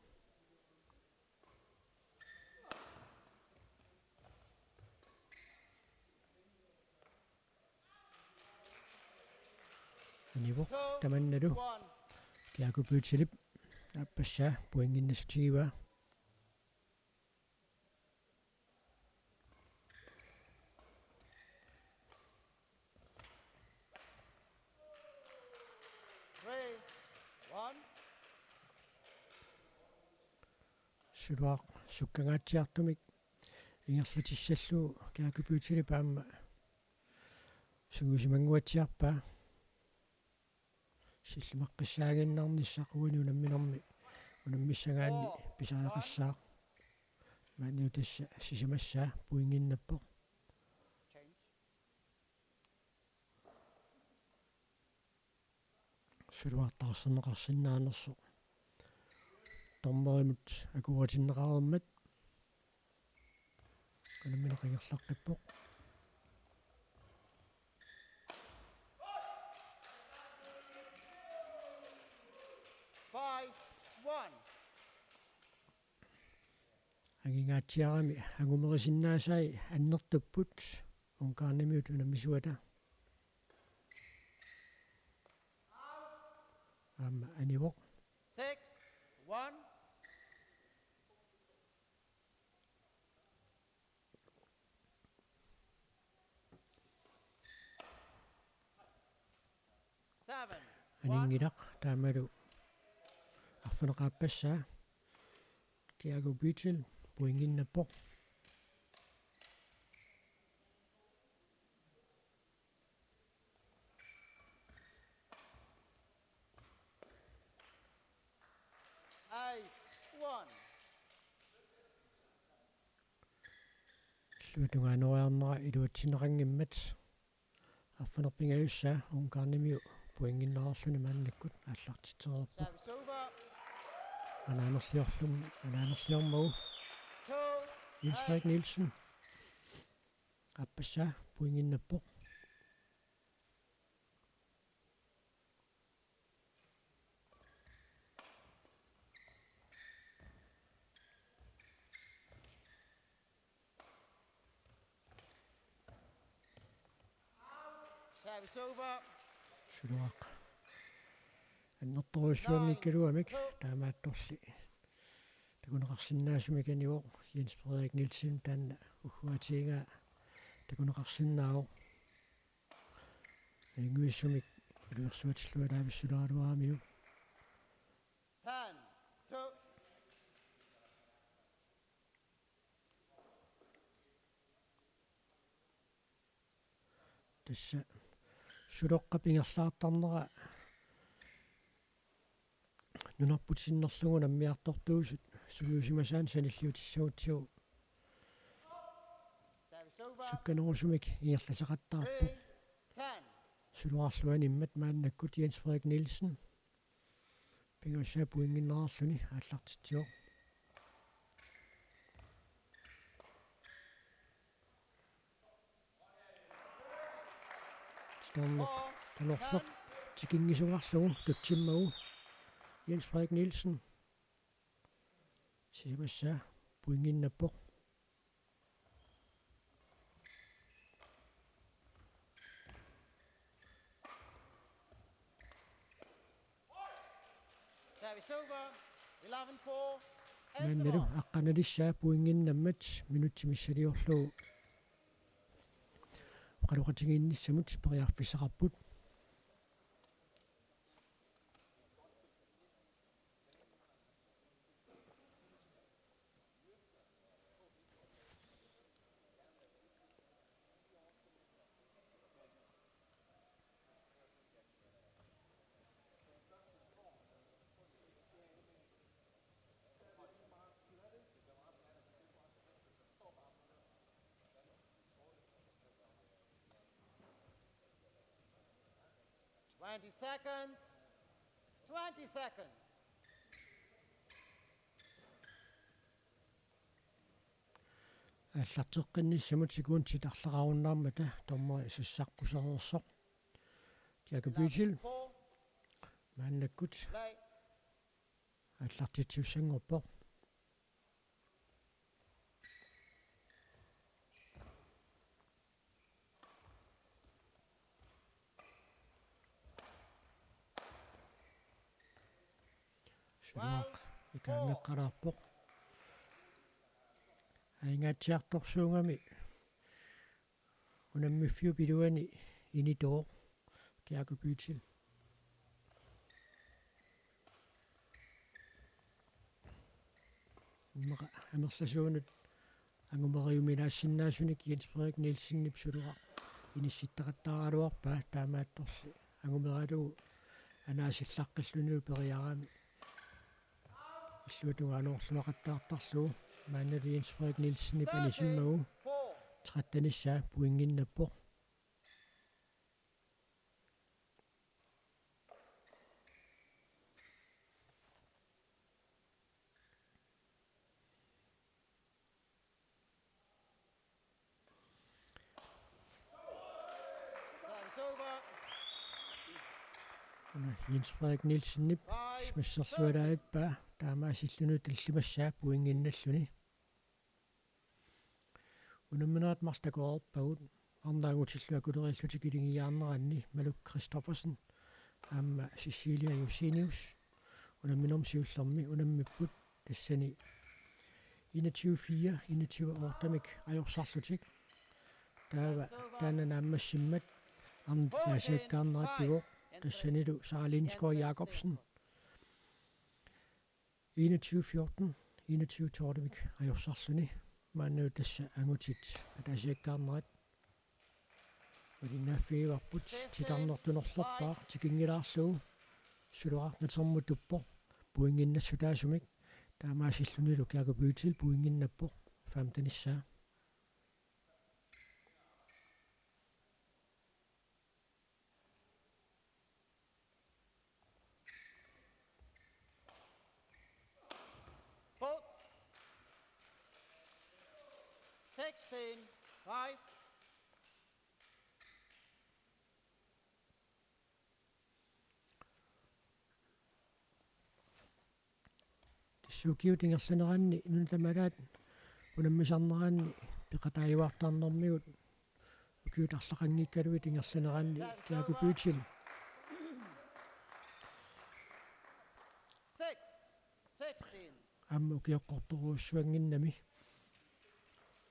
Anivoq tamannalu Kiaku Püütsilip aappassaa pointinnassutigivaa. Three, one. Suluaq sukkangaatsiartumik ingerlatissallugu Kiaku Püütsilip aamma sungiusimannguatsiarpaa. Sillimaqqissaaginnarnissaq uani unamminermi unammissagaanni pisariaqassaaq. Maanilu tassa sisamassaa pointinnappoq. Suluartaarserneqarsinnaanersoq dommerimut akuerineqareermat unammineq ingerlaqqippoq. Five one. Angingaatsiarami angumerisinnaasai annertupput Ungarnimiut unammisuata. Aamma anivoq. Six one. Seven one. Aninngilaq taamalu arfineq-aappassaa. Kiaku Püütsil pointinnappoq. Eight one. Illuatungaanoriarnera iluatsinneqanngimmat arfineq-pingajussaa Ungarnimiut pointinnarluni maannakkut aallartitsereerpoq. Service over. Anaanerliorlum-, anaanerliormagu Two Jens Frederik eight. Nielsen aappassaa pointinnappoq. Service over. Suluaq annertoorujussuanngikkaluamik taamaattorli takuneqarsinnaasumik anivoq. Jens Frederik Nielsen taanna ugguatigigaa takuneqarsinnaavoq. Ajunngivissumik iliversuatillugu ataavissulaaraluaramiuk. Ten two. Tassa suloqqap ingerlaartarnera nunarput sinnerlugu unammiartortuusut sungiusimasaannik sanilliutissagutsigu sukkanerusumik ingerlaseqattaarpoq. Suluarlu animmat maannakkut Jens Frederik Nielsen pingajussaa pointinnarluni aallartitsivoq. Titarneq Anorloq tikinngisungarlugu tutsimmagu Jens Frederik Nielsen. Sisamassaa pointinnappoq. Service over. Eleven four. Maannalu aqqanalissaa pointinnammat minutsi missiliorlugu oqaloqatigiinnissamut periarfissaqarput. Twenty seconds. Twenty seconds. Aallarteqqinnissamut sekundit arlaqarunnaarmata dommeri sassaqqusereersoq. Jakob Bytil. Maannakkut aallartitsisussanngorpoq. Suaq ikaanngeqqalaarpoq. Aingaatsiartorsuugami unammiffiup iluani initooq Jakob Bytil. Immaqa amerlasuunut angumeriuminaassinnaasunik Jens Frederik Nielsenip suleraq inissittaqattaaraluarpaa, taamaattorli angumeralugu anaasillaqqillunilu periarami illuatungaanoorluaqattaartarlugu. Maannalu Jens Frederik Nielsenip anisimmagu trettenissaa pointinnappoq. Una Jens Frederik Nielsenip smasserlualaavippaa, taamaasilluni tallimassaa pointinnalluni. Unamminerit marluk takoreerpagut, arnat angutillu akulerillutik ilingiaarneranni Maluk Christoffersen aamma Cecilia Josenius. Unamminermi siullermi unammipput tassani enogtyve fire, enogtyve otte-mik ajorsarlutik. Taava taanna naammassimmat arnat ataasiakkaarnerat pivoq, tassanilu Sara Lindskov Jakobsen enogtyve fjorten, enogtyve tolv-mik ajorsarluni. Maannalu tassa angutit ataasiakkaarnerat malinnaaffigivarput, titarnertunerlerpaaq tikinngilaarlugu. Suleraq natermut tuppoq pointinnassutaasumik, taamaasillunilu Jakob Bytil pointinnappoq, femtenissaa. Both. Sixteen five. Tassa ukiut ingerlaneranni nuna tamalaat unammisarneranni peqataajuartarnermigut ukiut arlaqanngikkaluit ingerlaneranni Jakob Bytil aamma ukioqqortorujussuannginnami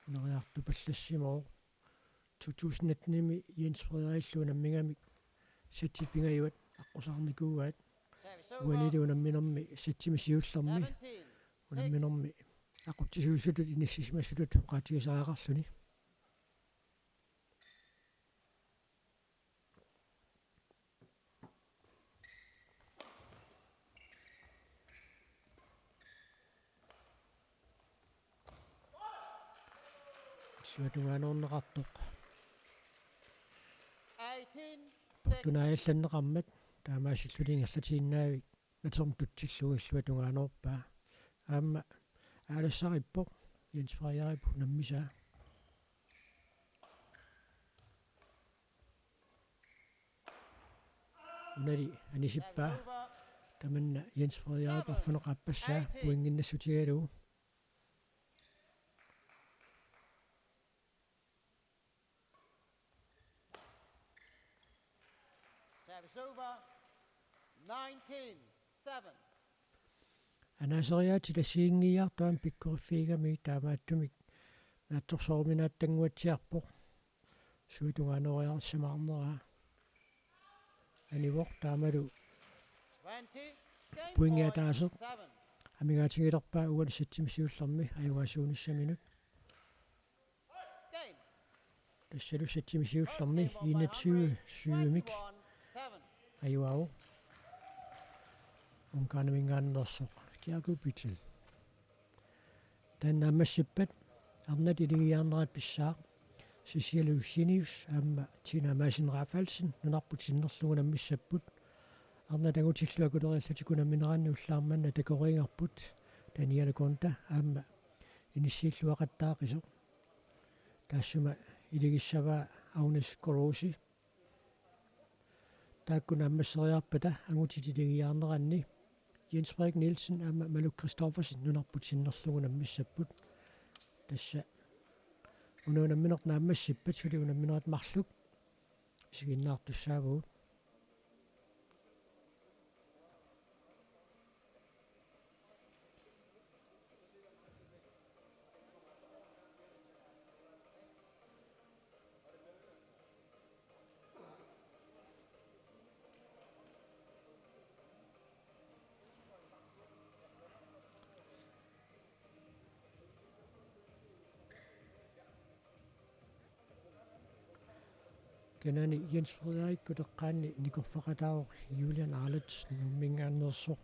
uneriartupallassimavoq. To tusind nitten-imi Jens Frederikillu unammigamik setsit pingajuat aqqusaarnikuugaat. Uanili unamminermi setsimi siullermi unamminermi aqutsisuusutut inissisimasutut oqaatigisariaqarluni. Illuatungaanoorneqartoq. Portunaajallanneqarmat taamaasilluni ingerlatiinnaavik natermut tutsillugu illuatungaanoorpaa. Aamma aalassarippoq Jens Frederikip unammisaa. Unali anisippaa. Tamanna Jens Frederik arfineq-aappassaa pointinnassutigalugu. Service over. Nineteen seven. Anaaseriaatsit assigiinngiiaartut aamma pikkoriffigigamigit, taamaattumik naatsorsoruminaattannguatsiarpoq. Suut tungaanooriarsimaarneraa. Anivoq taamalu pointi ataaseq. Amigaatigilerpaa uani sættimi siullermi ajugaasuunissaminut. Tassalu sættimi siullermi enogtyve syvimik ajugaavoq Ungarniminngaanneersoq Gergo Byttel. Taanna naammassippat arnat iligiiaarnerat pissaaq. Cecilie Eugenius aamma Tina Madsen Rafaelsen nunarput sinnerlugu unammissapput. Arnat angutillu akulerillutik unammineranni ullaarmanna takoriigarput Daniela Konta aamma inissiilluaqattaaqisoq. Taassuma iligissavaa Agnes Korosi. Taakku naammasseriarpata angutit iligiiaarneranni Jens Frederik Nielsen aamma Malou Christoffersen nunarput sinnerlugu unammissapput. Tassa una unammineq naammassippat suli unamminerit marluk isiginnaartussaavugut. Kanani Jens Frederikkut eqqaanni nikorfaqataavoq Julian Arlets Nuumminngaanneersoq.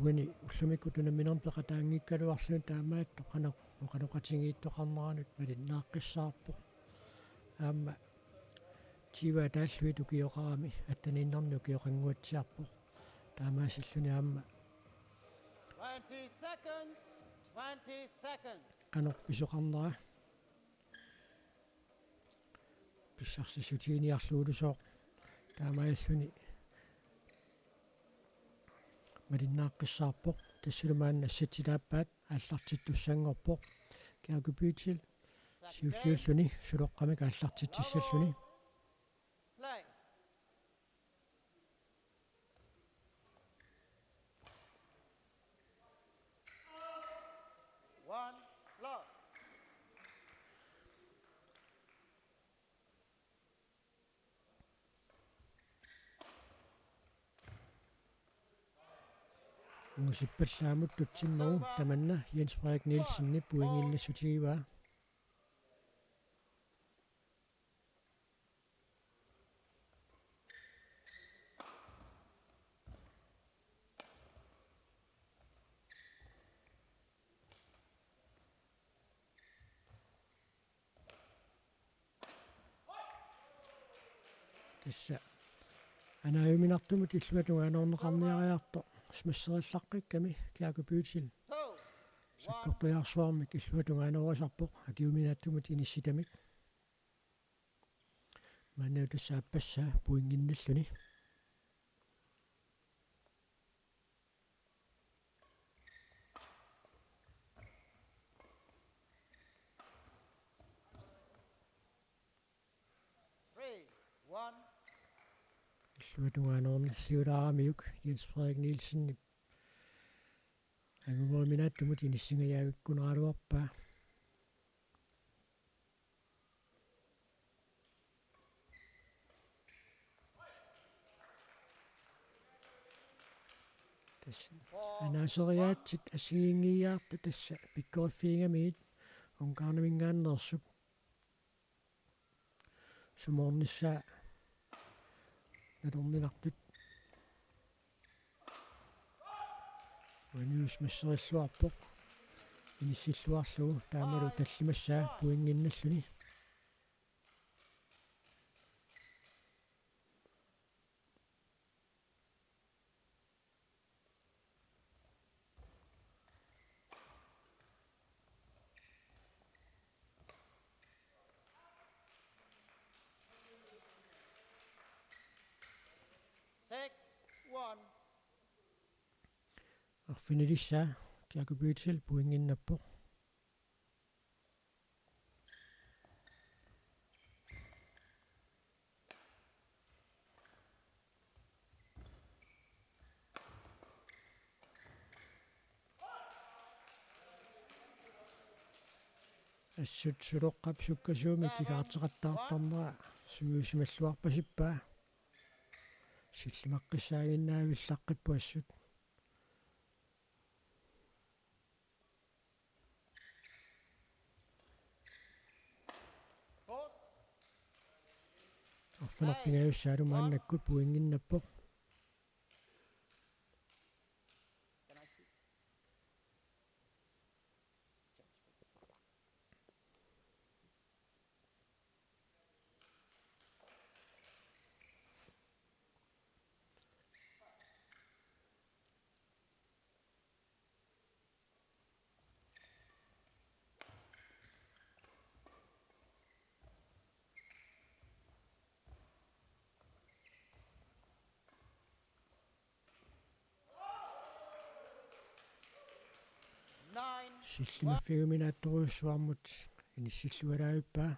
Uani ullumikkut unamminermi peqataanngikkaluarluni taamaattoq qanoq oqaloqatigiittoqarneranut malinnaaqqissaarpoq. Aamma tyve ataallugit ukioqarami atteniinnarnik ukioqannguatsiarpoq. Taamaasilluni aamma twenty seconds, twenty seconds. Qanoq pisoqarnera. Pissarsissutiginiarlugulusooq taamaalilluni malinnaaqqissaarpoq. Tassalu maanna sætsit aappaat aallartittussanngorpoq. Gergo Byttel siulliulluni suloqqamik aallartitsissalluni. Play. One, love. Ungusippallaamut tutsimmagu tamanna Jens Frederik Nielsenip pointinnassutigaa. Tassa anaajuminartumut illuatungaanoorneqarniariartoq smasserilaqqikkami Gergo Byttel sakkortariarsuarmik illuatungaaneerisarpoq akiuminaatsumut inissitamik. Maanna tassa aappassaa pointinnalluni. Three, one. Illuatungaanoornilliulaaramiuk Jens Frederik Nielsenip angumoruminaatsumut inissingajavikkunaraluarpaa. Tassa anaaseriaatsit assigiinngiiaartut tassa pikkoriffigigamigit Ungarniminngaanneersup sumoornissaa nalorninartut. Uanius masserilluarpoq inissilluarlugu taamalu tallimassaa pointinnalluni. Arfinilissaa Kiaku Pyytel pointinnappoq. Assut Suloqqap sukkasuumik ikaarteqattaartarnera sungiusimalluarpasippaa. Sillimaqqissaaginnaavillaqqippoq assut. Arfineq pingajussaalu maannakkut pointinnappoq. Sillimaffigiuminaattorujussuarmut inissilluarpaa.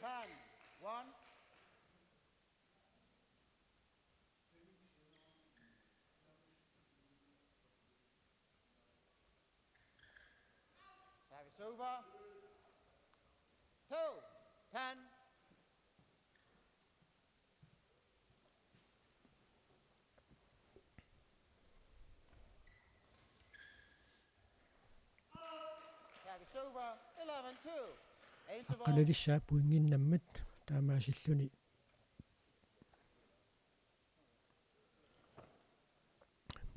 Ten, one. Service over. Two, ten. Service over, eleven two. Interval. Aqqanilissaa pointinnammat taamaasilluni.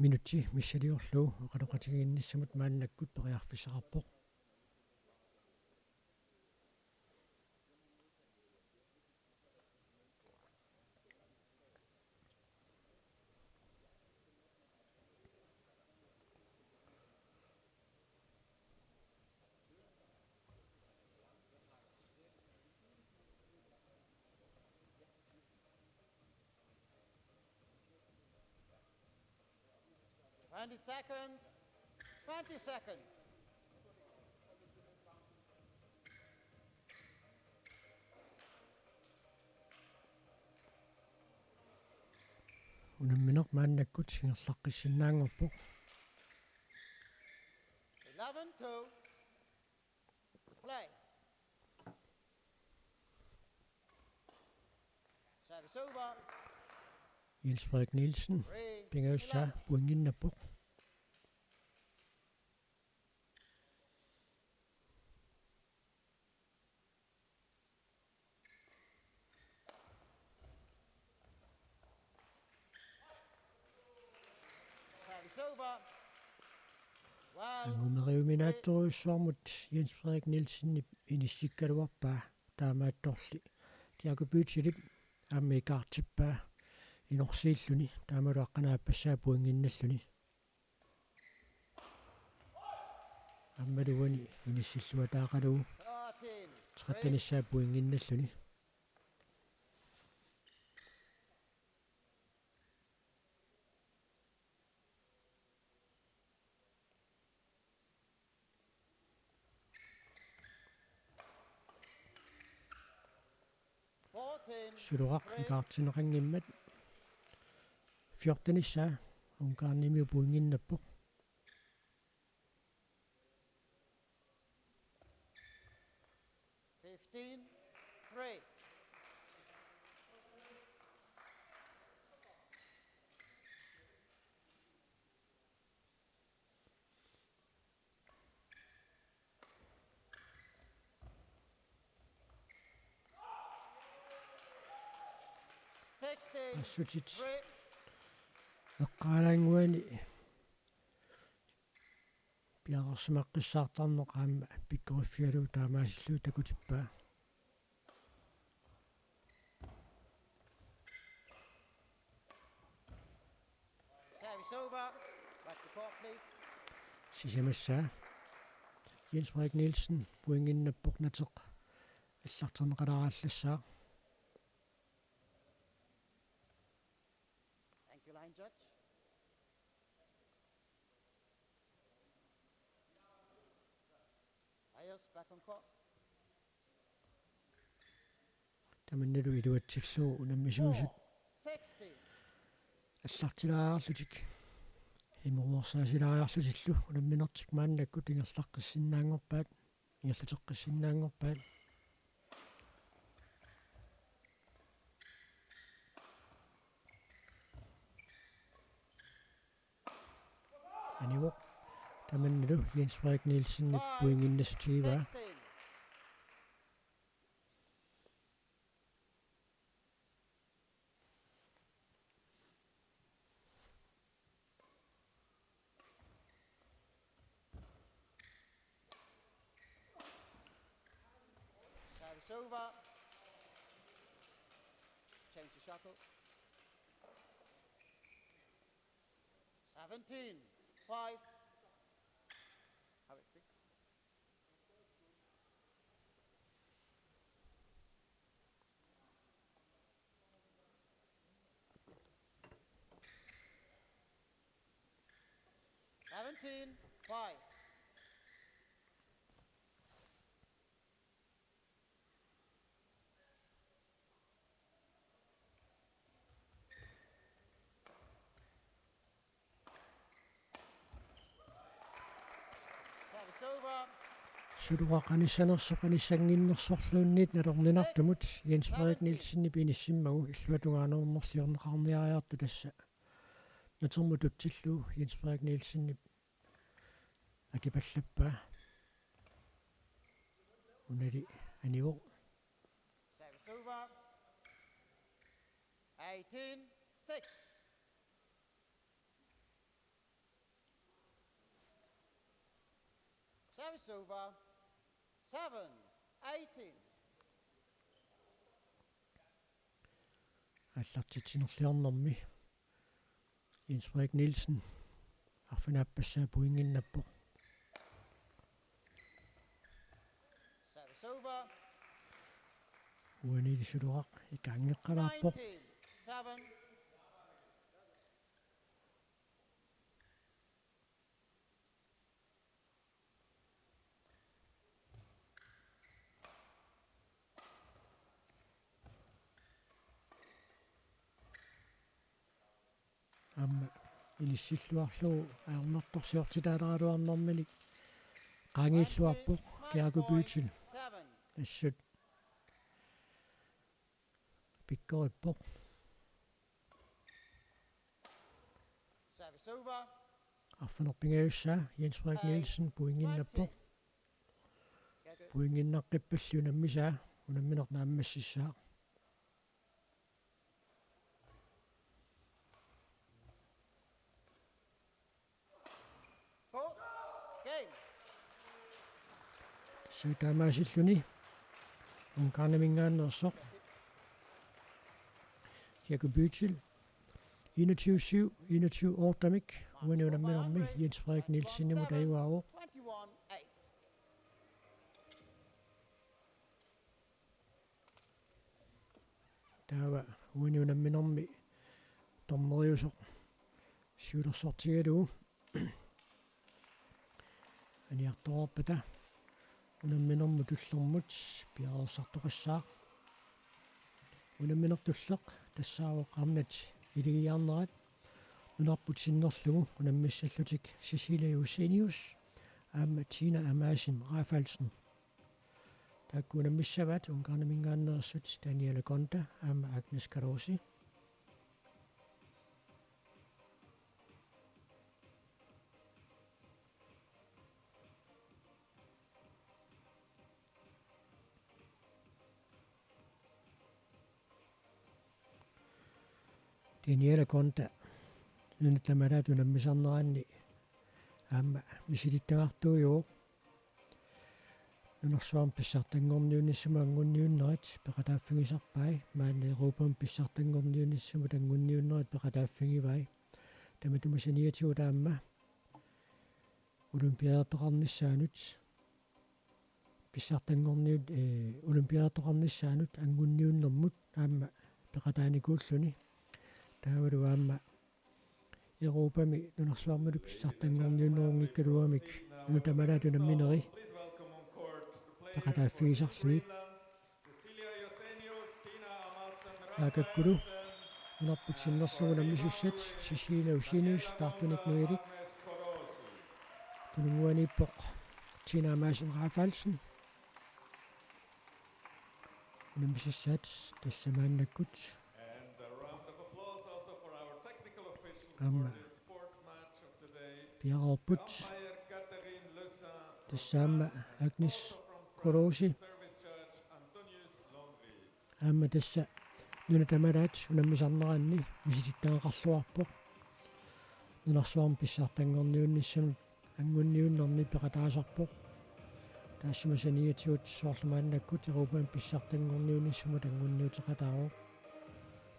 Minutsi missiliorlugu oqaloqatigiinnissamut maannakkut periarfissaqarpoq. Twenty seconds. Twenty seconds. Unammineq maannakkut ingerlaqqissinnaanngorpoq. Eleven two. Play. Service over. Jens Frederik Nielsen, pingajussaa pointinnappoq. Service over. Well, angumeriuminaatsorujussuarmut Jens Frederik Nielsenip inissikkaluarpaa, taamaattorli Kiaku Pyytelip aamma ikaartippaa inorsiilluni, taamalu aqqaneq-aappassaa pointinnalluni. Aammalu uani inissilluataaqalugu trettenissaa pointinnalluni. Suloqaq ikaartinneqanngimmat fjortenissaa Ungarnimi pointinnappoq. Fifteen three. Assutsit eqqaalaannguani piareersimaqqissaartarneq aamma pikkoriffigalugu taamaasilluni takutippaa. Service over. Back to court, please. sisamassaa. Jens Frederik Nielsen pointinnappoq, nateq allarterneqalaarallassaaq. Thank you, line judge. Players back on court. Tamannalu iluatsillugu unammisuusut allartilaariarlutik, imuursaassilaariarlutillu unamminertik maannakkut ingerlaqqissinnaanngorpaat, ingerlateqqissinnaanngorpaat. Anivoq. Tamannalu Jens Frederik Nielsenip pointinnassutigivaa. Service over. Change the shuttle. Seventeen five. Have it, please. Seventeen five. Service over. Suluqaq anissanersoq anissannginnersorluunniit nalorninartumut Jens Frederik Nielsenip inissimmagu illuatungaanersiorneqarniariartoq tassa. Natermut tutsillugu Jens Frederik Nielsenip akipallappaa. Unali anivoq. Service over. Eighteen six. Service over. Seven eighteen. Allartitsinerliornermi Jens Frederik Nielsen arfinaappassaa pointinnappoq. Service over. Uani Suluqaq ikaanngeqqalaarpoq. Nineteen seven. Aamma inissilluarlugu ajornartorsiortitaaleraluarnermini qaangiilluarpoq Kiaku Pyytil. Assut pikkorippoq. Service over. Arfineq-pingajussaa Jens Frederik Nielsen pointinnappoq. Pointinnaqqippalli unammisaa, unammineq naammassissaaq. Four. Game. Tassa taamaasilluni Ungarniminngaanneersoq Kiaku Pyytil enogtyve syv, enogtyve ottemik uani unamminermi Jens Frederik Nielsenimut ajugaavoq. Twenty-one eight. Taava uani unamminermi dommeriusoq siulersortigalugu aniartoreerpata unamminermut tullermut piareersartoqassaaq. Unamminertulleq tassaavoq arnat iligiarnerat nunarput sinnerlugu unammissallutik Cecilia Josenius aamma Tina Amasen Rafaelsen. Taakku unammissavaat Ungarniminngaanneersut Daniela Konta aamma Agnes Karosi. Daniela Konta nuna tamalaat unammisarneranni aamma misilittagartuujuvoq. Nunarsuarmi pissartanngorniunnissamut anguniunnerit peqataaffigisarpai, maani Europami pissartanngorniunnissamut anguniunnerit peqataaffigivai. Tamatuma saniatigut aamma olympiadertoqarnissaanut pissartanngorniut-, ee, olympiadertoqarnissaanut angunniunnermut aamma peqataanikuulluni. Taavalu aamma Europami nunarsuarmilu pissartanngorniunnerunngikkaluamik nunat tamalaat unammineri peqataaffigisarlugit. Aakakkulu nunarput sinnerlugu unammisussat Cecilia Josenius, Taartunik Nuilik, tununnguaniippoq Tina Madsen Rafaelsen. Unammisassaat tassa maannakkut. Aamma piareerput. Tassa aamma Agnes Kolosi. Aamma tassa nunat tamalaat unammisarneranni misilittagaqarluarpoq. Nunarsuarmi pissartanngorniunnissamut angunniunnerni peqataasarpoq. Taassuma saniatigut soorlu maannakkut Europami pissartanngorniunnissamut angunniuteqataavoq.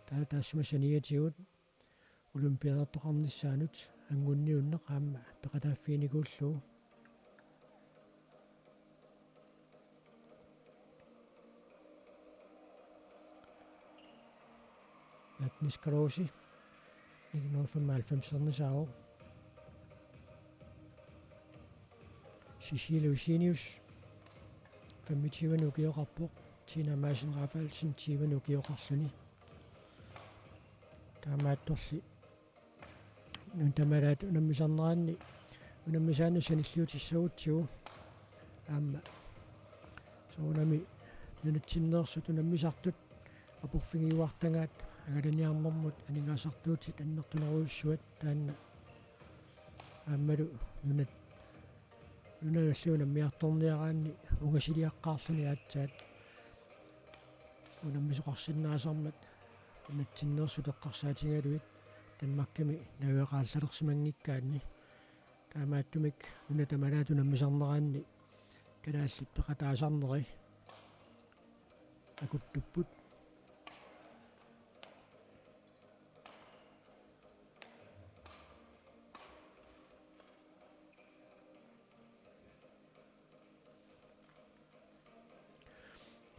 Taava taassuma saniatigut olympiadertoqarnissaanut angunniunneq aamma peqataaffiginikuullugu. Agnes Kolosi, nitten hundrede og femoghalvfems-ernisaavoq. Cecilie Josenius, femogtyve-nik ukioqarpoq, Tina Madsen Rafaelsen, tyve-nik ukioqarluni. Taamaattorli nunat tamalaat unammisarneranni unammisaannut sanilliutissagutsigu aamma soorunami nunatsinneersut unammisartut aporfigiuartagaat angalaniarnermut aningaasartuutit annertunerujussuat taanna aammalu nunat nunallu unammiartorniaraanni ungasiliaqqaarluni aatsaat unammisoqarsinnaasarmat nunatsinneersut eqqarsaatigalugit Danmarkimi najugaqaallalersimanngikkaanni. Taamaattumik nunat tamalaat unammisarneranni kalaallit peqataasarneri akuttupput.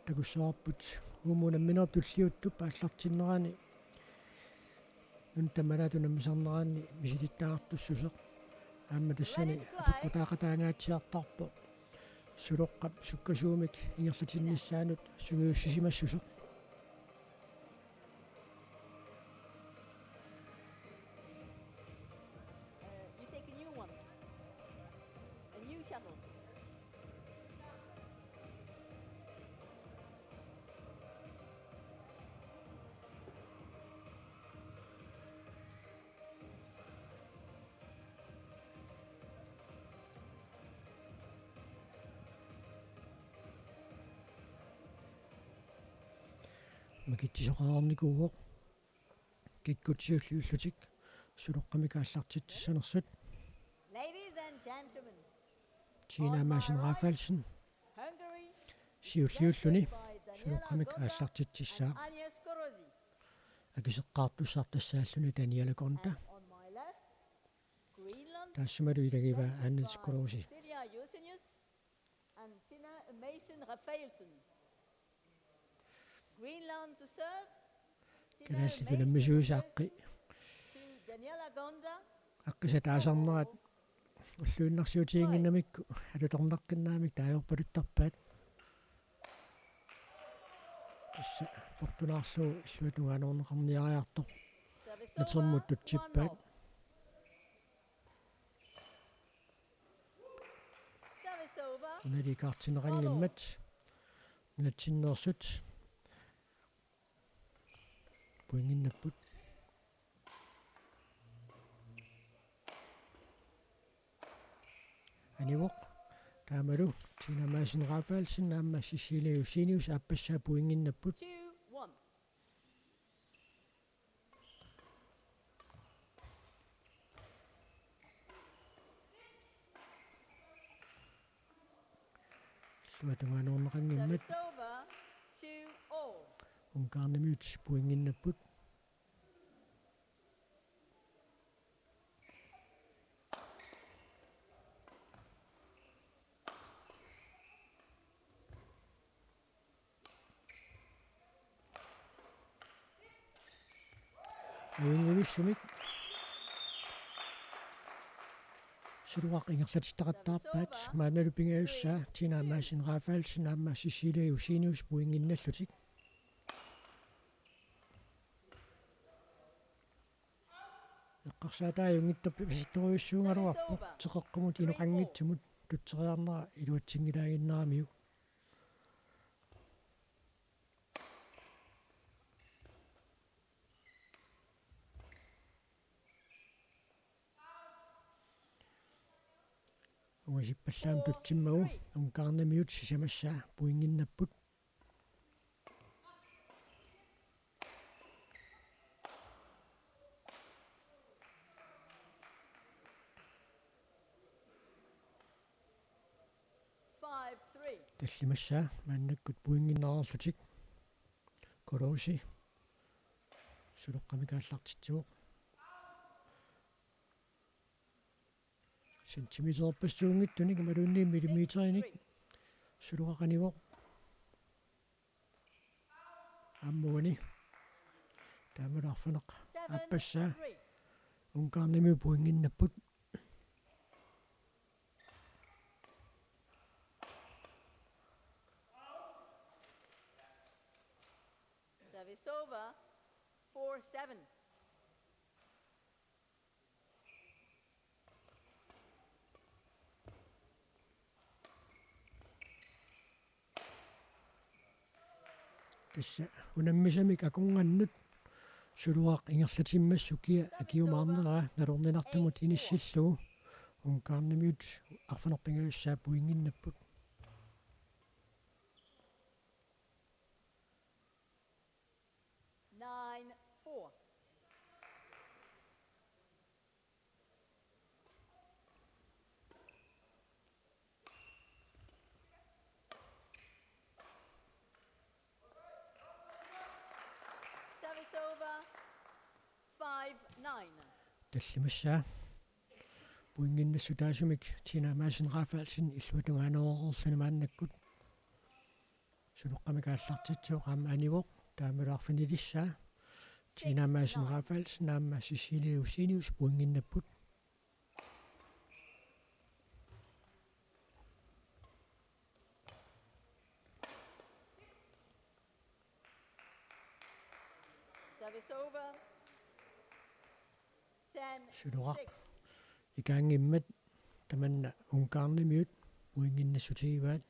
Takussavarput uumuuna unamminerup tulliuttup aallartinnerani nunat tamalaat unammisarneranni misilittagaqartussuseq. Aamma tassani apeqqutaaqataangaatsiartarpoq suloqqap sukkasuumik ingerlatinnissaanut sungiussisimassuseq. Uh, you take a new one. A new shuttle. Mikitsisoqarnikuuvoq. Kikkut siulliullutik suloqqamik aallartitsissanersut. Ladies and gentlemen, Tina Madsen Rafaelsen siulliulluni suloqqamik aallartitsissaaq. Akiseqqaartussartassaalluni Daniela Gonda. Taassumalu ilagivaa Agnes Kolosi. And Tina Madsen Rafaelsen. Greenland to serve. Kalaallit unammisuisa aqqi-, to Daniela Gonda. Aqqisa taasarnerat ulluinnarsiutiginnginnamikku alutornaqqinnaamik taagorpaluttarpaat. Tassa portunaarlugu illuatungaanukarniariartoq natermut tutsippaat. Unaliikaartinneqanngimmat nunatsinneersut pointinnapput. Anivoq taamalu Tina Madsen Rafaelsen aamma Cecilia Josenius aappassaa pointinnapput. Illuatungaanukarniaraangimmat Ungarnimiut pointinnapput. Ajunngivissunik. Suluaq ingerlatittaqattaarpaat, maannalu pingajussaa Tina Madsen Rafaelsen aamma Cecilie Josenius pointinnallutik. Eqqarsaataajunngitsoq pisittorujussuugaluarpoq, teqeqqumut inoqanngitsumut tutseriarnera iluatsinngilaaginnaramiuk. Ungasippallaamik tutsimmagu Ungarnimiut sisamassaa pointinnapput. Tallimassaa maannakkut pointinnareerlutik. Kolosi suluqqamik aallartitsivoq. Centimeterpassuunngitsunik imaluunniit millimeterinik suluaq anivoq. Aamma uani. Taamalu arfineq-aappassaa. Ungarnimiut pointinnapput. Service over. Four seven. Tassa unammisamik akornannut suluaq ingerlatimmassuk kia akiumaarnera nalorninartumut inissillugu. Ungarnimiut arfineq-pingajussaa pointinnapput. Nine four. Service over. Five nine. Tallimassaa pointinnassutaasumik Tina Madsen Rafaelsen illuatungaanerulerluni maannakkut. Suluqqamik aallartitsivoq aamma anivoq, taamalu arfinilissaa. Tina Madsen Rafaelsen aamma Cecilie Josenius pointinnapput. Service over. Ten six. Suluaq ikaanngimmat tamanna Ungarnimiut pointinnassutigivaat.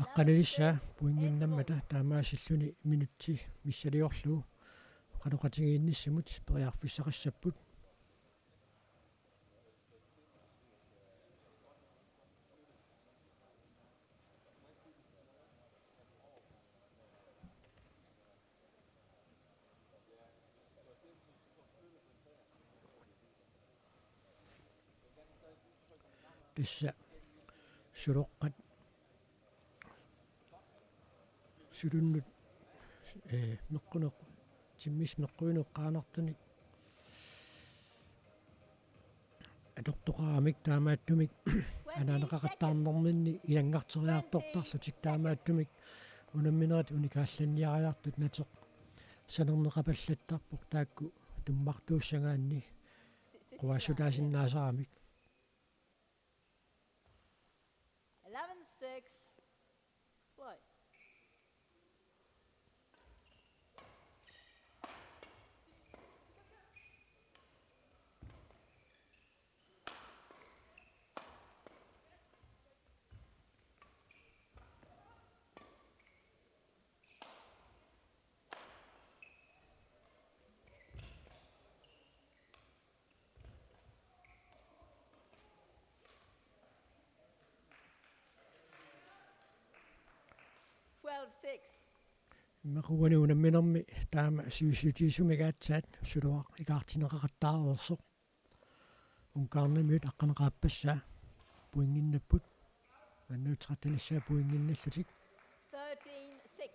Aqqanilissaa pointinnammata taamaasilluni minutsi missiliorlugu oqaloqatigiinnissamut periarfissaqassapput. Tassa suluqqat sulunnut, ee, meqquneq-, timmisut meqquinut eqqaanartunik atortoqaramik taamaattumik anaaneqaqattaarnerminni ilanngarteriartortarlutik taamaattumik unamminerit unikaallanniariartut nateq sanerneqapallattarpoq taakku tummartuussagaanni quaassutaasinnaasaramik. Eleven six. Play. Twelve six. Immaqa uani unamminermi taama sivisuutigisumik aatsaat suluaq ikaartinneqaqattaareersoq. Ungarnimiut aqqaneq-aappassaa pointinnapput. Maannakkut trettenilissaa pointinnallutik. Thirteen six.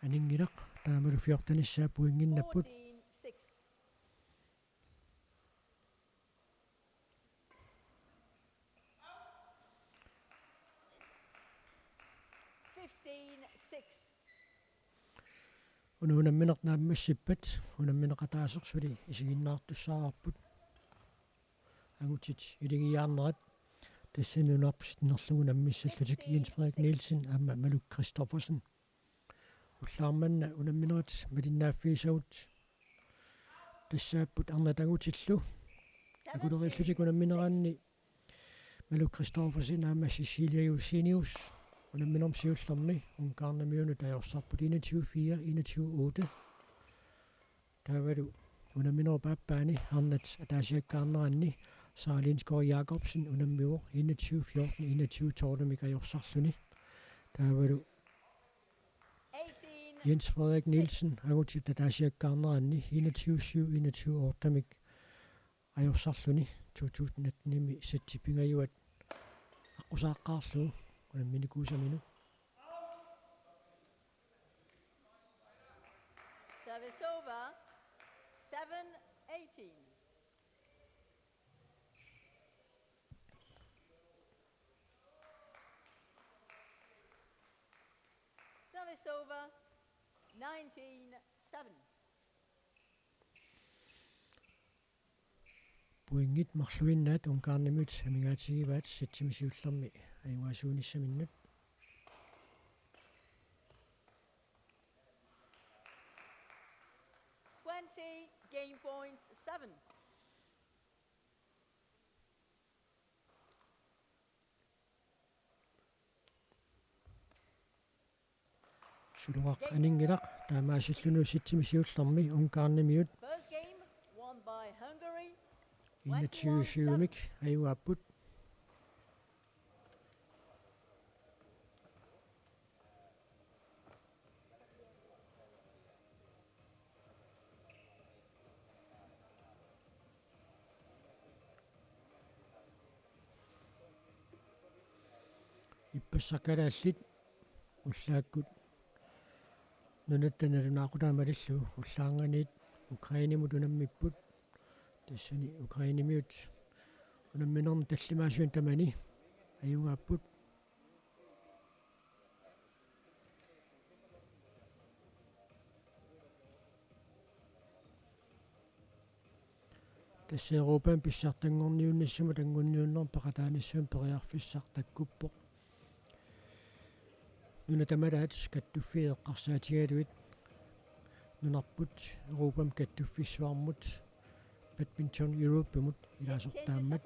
Aninngilaq, taamalu fjortenissaat pointiinnapput. Una unammineq naammassippat, unammineq ataaseq suli isiginnaartussaavarput. Angutit iligiiaarnerat, tassani nunarput sinnerlugu unammissallutik Jens Frederik Nielsen aamma Maluk Christoffersen. Ullaaq manna unamminerit malinnaaffigisagut tassaapput arnat angutillu. Akulerillutik unammineraanni Maluk Christoffersen aamma Cecilia Josenius unamminermi siullermi Ungarnimiunut ajorsarput enogtyve fire, enogtyve otte. Taavalu unamminerup aappaani arnat ataasiakkaarneranni Sara Lindskov Jacobsen unammivoq enogtyve fjorten, enogtyve tolvimik ajorsarluni. Taavalu Jens Frederik Nielsen angutit ataasiakkaarneranni enogtyve syv, enogtyve ottemik ajorsarluni to tusind attenimi sætsit pingajuat aqqusaaqqaarlugu unamminikuusaminut. Service over, seven eighteen. Service over, nineteen seven. Pointit marluinnaat Ungarnimiut amigaatigivaat, sætsimi siullermi ajugaasuunissaminnut. Twenty, game points seven. Suluaq aninngilaq, taamaasilluni sætsimi siullermi Ungarnimiut enogtyve syvimik ajugaapput. Ippassaq kalaallit ullaakkut nunatta nalunaaqutaa malillugu ullaarnganiit Ukrainemut unammipput. Tassani Ukrainemiut unamminermi tallimaasunik tamani ajugaapput. Tassa Europami pissartanngorniunnissamut anngunniunnermut peqataanissamut periarfissaq takkuppoq. Nunat tamalaat kattuffii eqqarsaatigalugit nunarput Europami kattuffissuarmut badminton Europamut ilaasortaammat.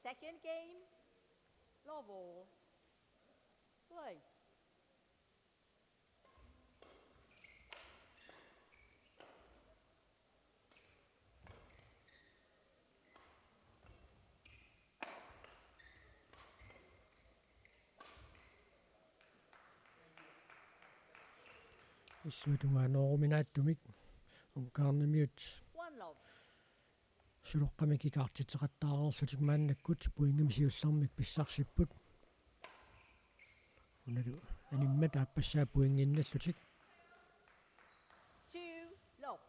Second game, love all. Play. Illuatungaanooruminaattumik Ungarnimiut One love. Suloqqamik ikaartitseqattaareerlutik maannakkut pointimik siullermik pissarsipput. Unalu animmat aappassaa pointiinnallutik. Two love.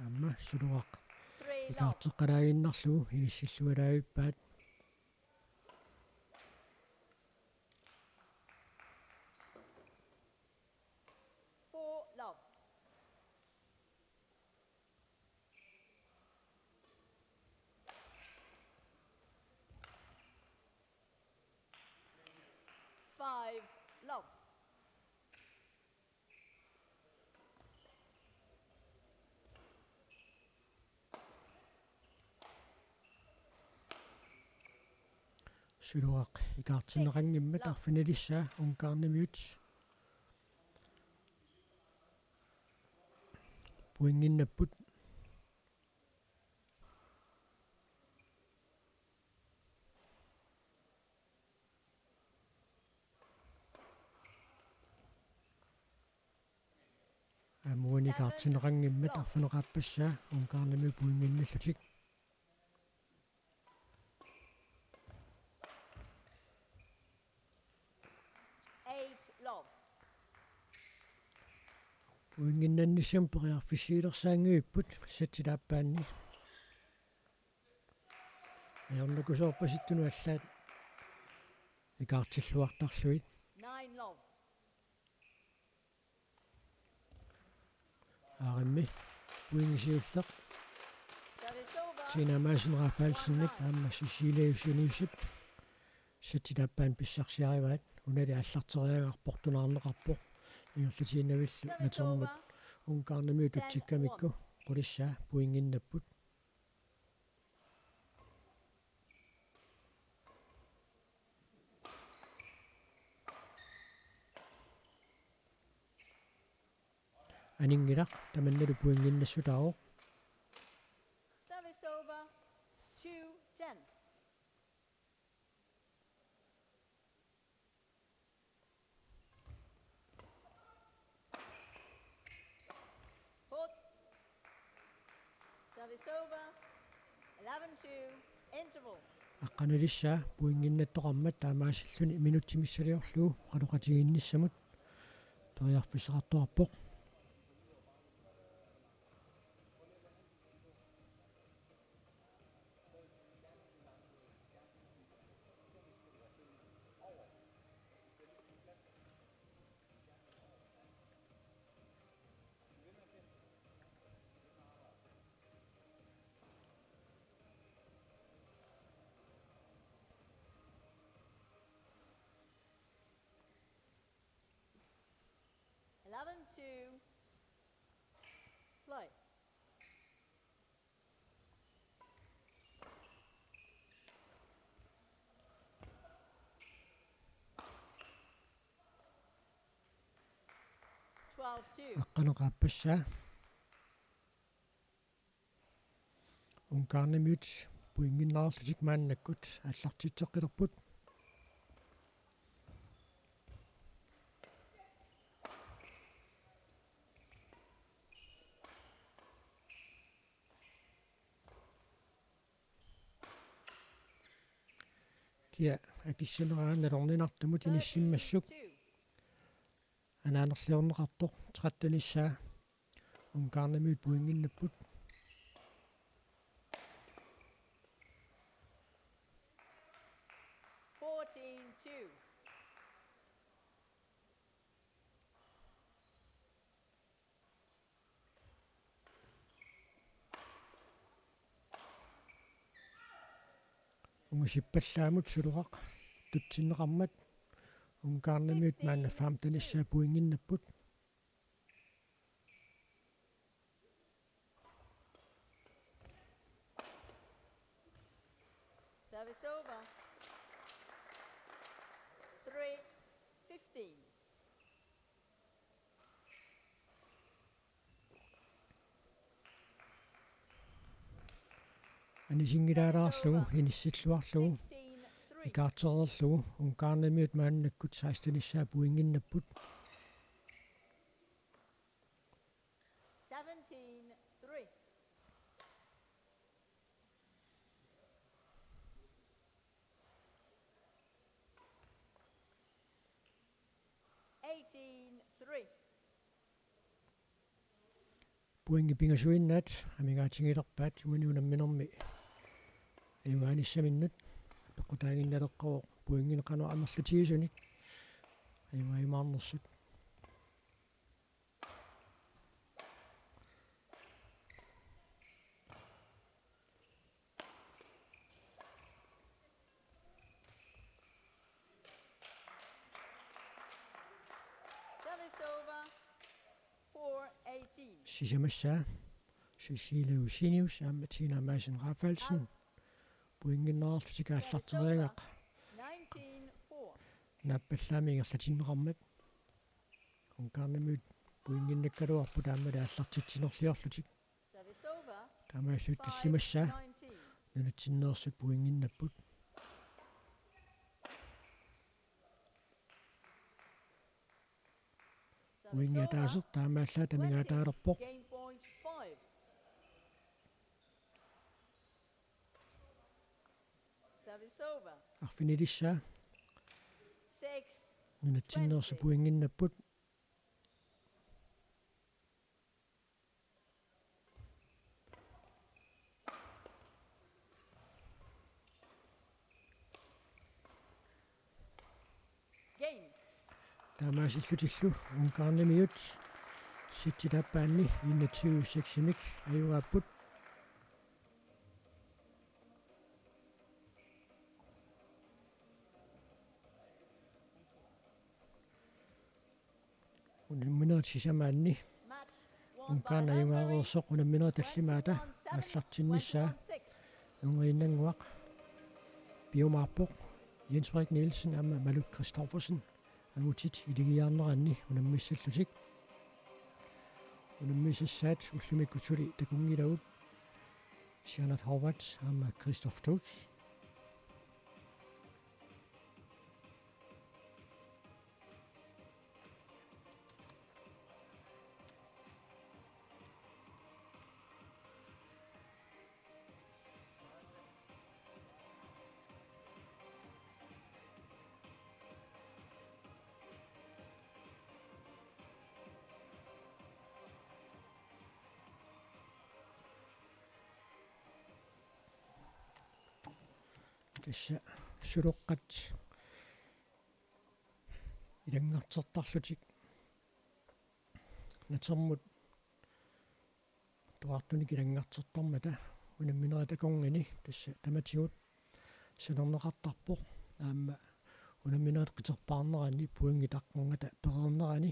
Aamma Suluaq ikaarteqqalaaginnarlugu inissillualaavippaat. Four love. Five love. Suluaq ikaartinneqanngimmat arfinilissaa Ungarnimiut pointiinnapput. Aallartinneqanngimmat arfineq-aappassaa Ungarnimiut pointinnallutik. Eight love. Pointinnannissamut periarfissiilersaanngivipput settit aappaanni. Ajornakusoorpasittunut allaat ikaartilluartarlugit. Nine love. Aarimmi pointi siulleq. Service over. Tina Madsen Rafaelsenip aamma Cecilie Joseniusip settit aappaanni pissarsiarivaat. Unali aallarteriagarput, tunaarneqarpoq. Ingerlatiinnavillu natermut Ungarnimiut utsikkamikku qulissaa pointinnapput. Aninngilaq, tamannalu pointinnassutaavoq. Service over, two ten. Service over. Eleven two. Interval. Aqqanilissaa pointinnattoqarmat taamaasilluni minutsi missiliorlugu oqaloqatigiinnissamut periarfissaqartoqarpoq. Eleven two. Play. Twelve two. Aqqaneq-aappassaa. Ungarnimiut pointinnaarlutik maannakkut aallartitseqqilerput. Kia akissaneraa nalorninartumut inissimmassuk. Anaanerliorneqartoq trettenissaa. Ungarnimiut pointinnapput. Fourteen two. Ungusippallaamut suluqaq tutsinneqarmat Ungarnimiut maanna femtenissaa pointinnapput. Service over. Three fifteen. Anisinngilalaarlugu inissilluarlugu ikaartereerlugu Ungarnimiut maannakkut sekstenissaa pointinnapput. Seventeen three. Eighteen three. Pointit pingasuinnaat amigaatigilerpaat uani unamminermi ajugaanissaminnut. Peqqutaaginnaleqqavoq pointinik qanoq amerlatigisunik ajugaajumaarnersut. Service over, four eighteen. Sisamassaa Cecilie Josenius aamma Tina Madsen Rafaelsen. Pointinnaarlutik aallarteriagaq. Nineteen four. Naappallaamik ingerlatinneqarmat. Ungarnimiut pointinnakkaluarput aammalu aallartitsinerliorlutik. Service over. Taamaasilluni tallimassaa. Five nineteen. Nunatsinneersut pointinnapput. Pointi ataaseq taamaallaat amigaataalerpoq. Arfinilissaa. Nunatsinneersut pointinnapput. Taamaasillutillu Ungarnimiut setti aappaanni enogtyve seksimik ajugaapput. Unamminerit sisamaanni Ungarn ajugaareersoq unamminerit tallimaata aallartinnissaa. Erniinnannguaq piumaarpoq. Jens Frederik Nielsen aamma Maluk Christoffersen angutit iligiiaarneranni unammissallutik. Unammisassaat ullumikkut suli takunngilagut. Sianat Horvath aamma Christoph Toots. Tassa suloqqat ilanngartertarlutik natermut tuartunik ilanngartertarmata unamminerit akornanni tassa tamatigut sanerneqartarpoq aamma unamminerit qiterpaarneranni pointit aqqarngata pereernerani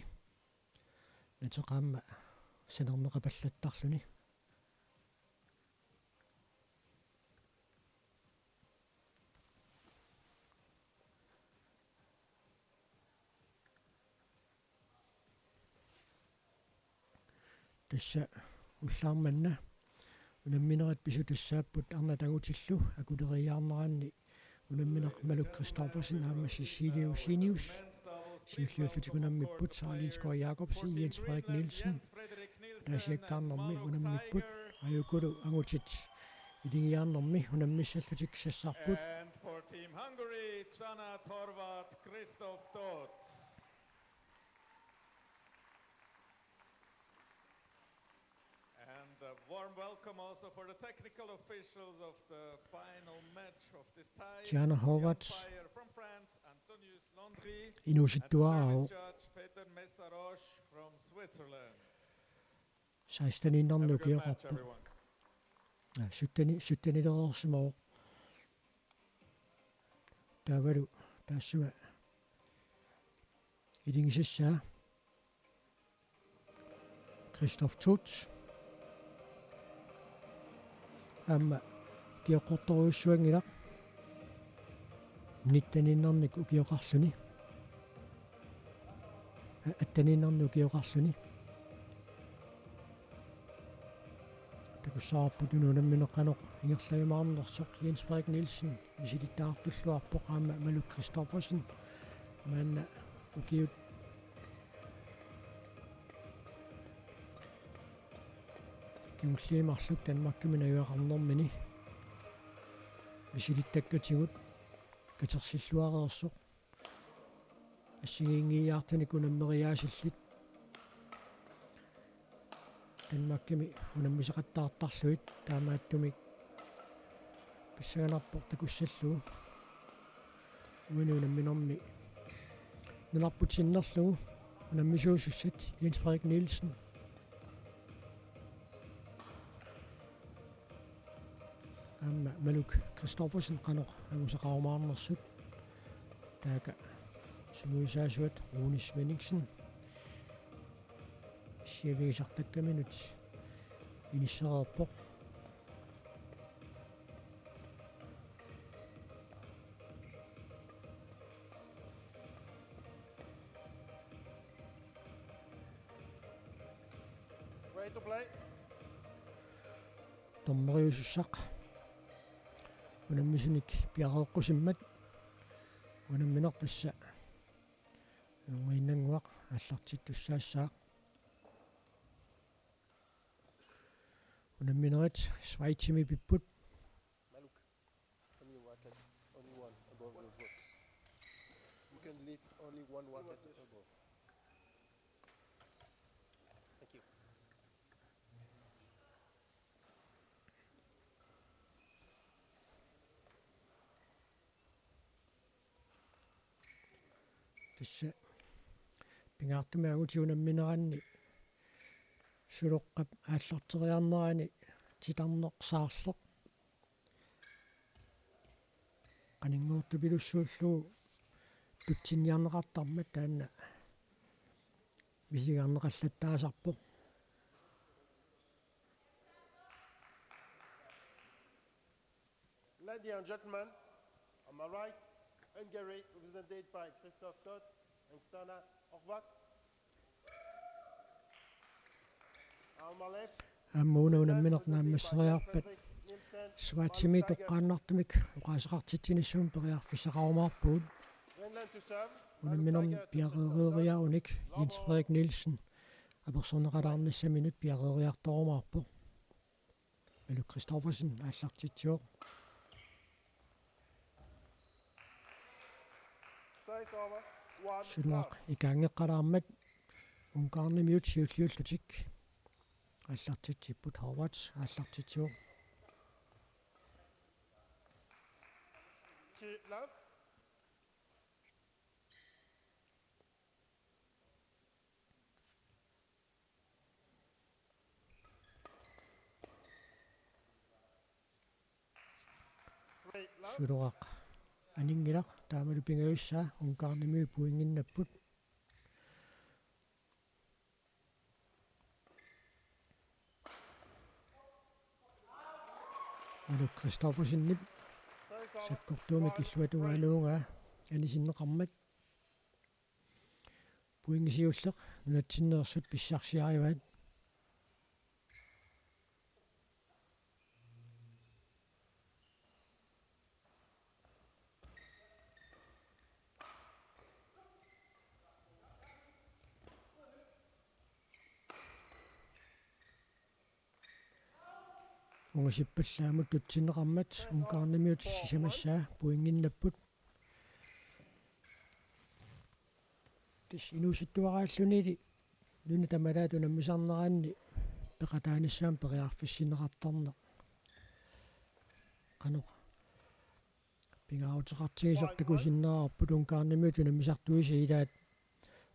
nateq aamma sanerneqapallattarluni. Tassa ullaarmanna unamminerit pisutassaapput arnat angutillu akuleriiaarneranni unammineq Maluk Christoffersen aamma Cecilie Josenius siulliullutik unammipput, Sara Lindskov Jacobsen, Jens Frederik Nielsen taasiakkaarnermi unammipput, ajukulu angutit iligiiaarnermi unammissallutik sassarput. And for Team Hungary, Zsanát Horváth, Christoph Tóth. And a warm welcome also for the technical officials of the final match of this tie. Zsanát Horvath. The umpire from France, Antonius Landry, and the service judge, Peter Meszaros from Switzerland. Have a good match, everyone. Seksteniinnarnik ukioqarpoq. Aa, sytteni-, syttenilereersimavoq. Taavalu taassuma iligisassaa. Christoph Toots. Aamma ukioqqortorujussuanngilaq. Nitteniinnarnik ukioqarluni. A-, atteniinnarnik ukioqarluni. Takussavarput unammineq qanoq ingerlajumaarnersoq. Jens Frederik Nielsen misilittagartulluarpoq aamma Maluk Christoffersen. Maanna ukiut kingulliit marluk Danmarkimi najugaqarnermini misilittakkatigut katersilluareersoq. Assigiinngiiaartunik unammeriaasillit Danmarkimi unammisaqattaartarlugit, taamaattumik pissanganarpoq takussallugu. Uani unamminermi nunarput sinnerlugu unammisuusussat Jens Frederik Nielsen aamma Maluk Christoffersen qanoq angusaqarumaarnersut. Taakku sungiusaasuat Rune Svenningsen. Siavigisartakkaminut inissereerpoq. Ready to play. Dommeriusussaq unammisunik piareeqqusimmat unammineq tassa erniinnannguaq aallartittussaassaaq. Unamminerit Schweizimi pipput. Maluk, on your right hand. On Only one wanted to go. Thank you. Tassa pingaartumik angutip unammineranni Suloqqap aallarteriarnerani titarneq saarleq. Qaninnguuttupilussuullugu tutsinniarneqartarmat taanna misigaarneqallattaasarpoq. Ladies and gentlemen, on my right, Hungary, represented by Christoph Toth and Xana Horvath. On my left, aamma una unammineq naammasseriarpat Schweizimi toqqaannartumik oqaaseqartitsinissamut periarfissaqarumaarpugut. Finland to serve. Unamminermi piareeriarunik Jens Frederik Nielsen apersorneqalaarnissaminut piareeriartorumaarpoq. Maluk Christoffersen aallartitsivoq. Size over, one. Suloaq love. Ikaanngeqqalaarmat Ungarnimiut siulliullutik aallartitsipput. Horvath aallartitsivoq. Two love. Suloaq aninngilaq, taamalu pingajussaa Ungarnimiut pointinnapput. Maluk Christoffersenip sakkortuumik illuatungaanuugaa anisinneqarmat. Pointi siulleq nunatsinneersut pissarsiarivaat. Ungasippallaammut tutsinneqarmat Ungarnimiut sisamassaa pointinnapput. Tassa inuusuttuaraallunilu nuna tamalaat unammisarneranni peqataanissamut periarfissinneqartarneq qanoq pingaaruteqartigisoq takusinnaavarput. Ungarnimiut unammisartuisa ilaat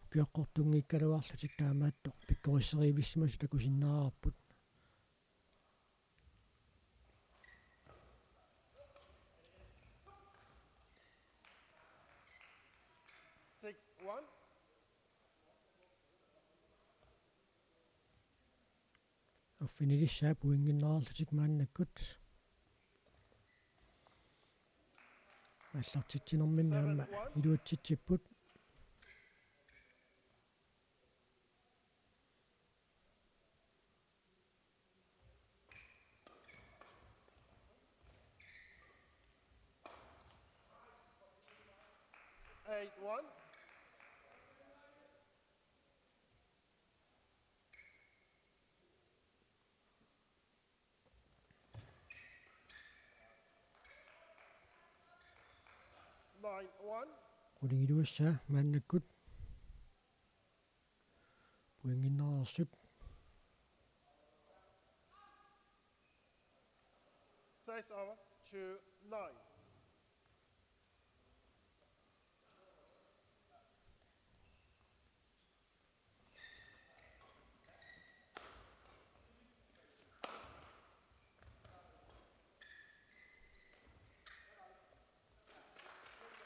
ukioqqortunngiikkaluarlutik taamaattoq pikkorisserivissimasut takusinnaavarput. Six one. Arfinilissaat pointinneqarlutik maannakkut. Aallartitsinerminni aamma iluatsitsipput. Eight one. Nine one. Qulingiluassaa maannakkut. Pointinneqareersut. Size over to nine.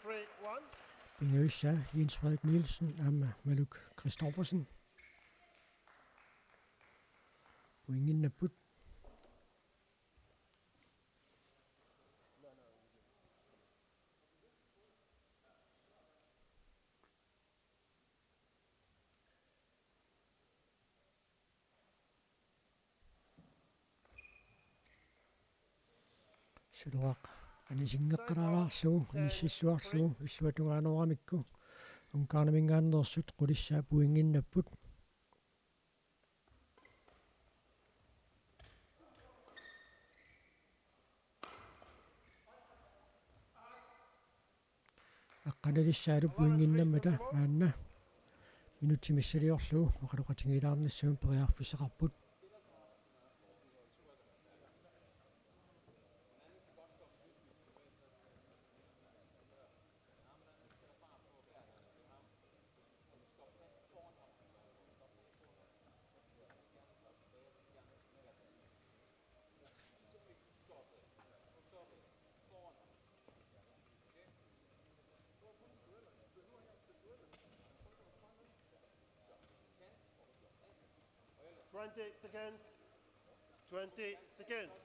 Three one. Pingajussaa Jens Frederik Nielsen aamma Maluk Christoffersen. Pointinnapput. Suloaq anisinngeqqalaarlugu, inissilluarlugu, illuatungaanuaramikku. Ungarniminngaanneersut qulissaat pointinnapput. Aqqanalissaalu pointinnammata maanna minutsit missiliorlugu oqaloqatigiilaarnissamut periarfissaqarput. Twenty seconds. Twenty seconds.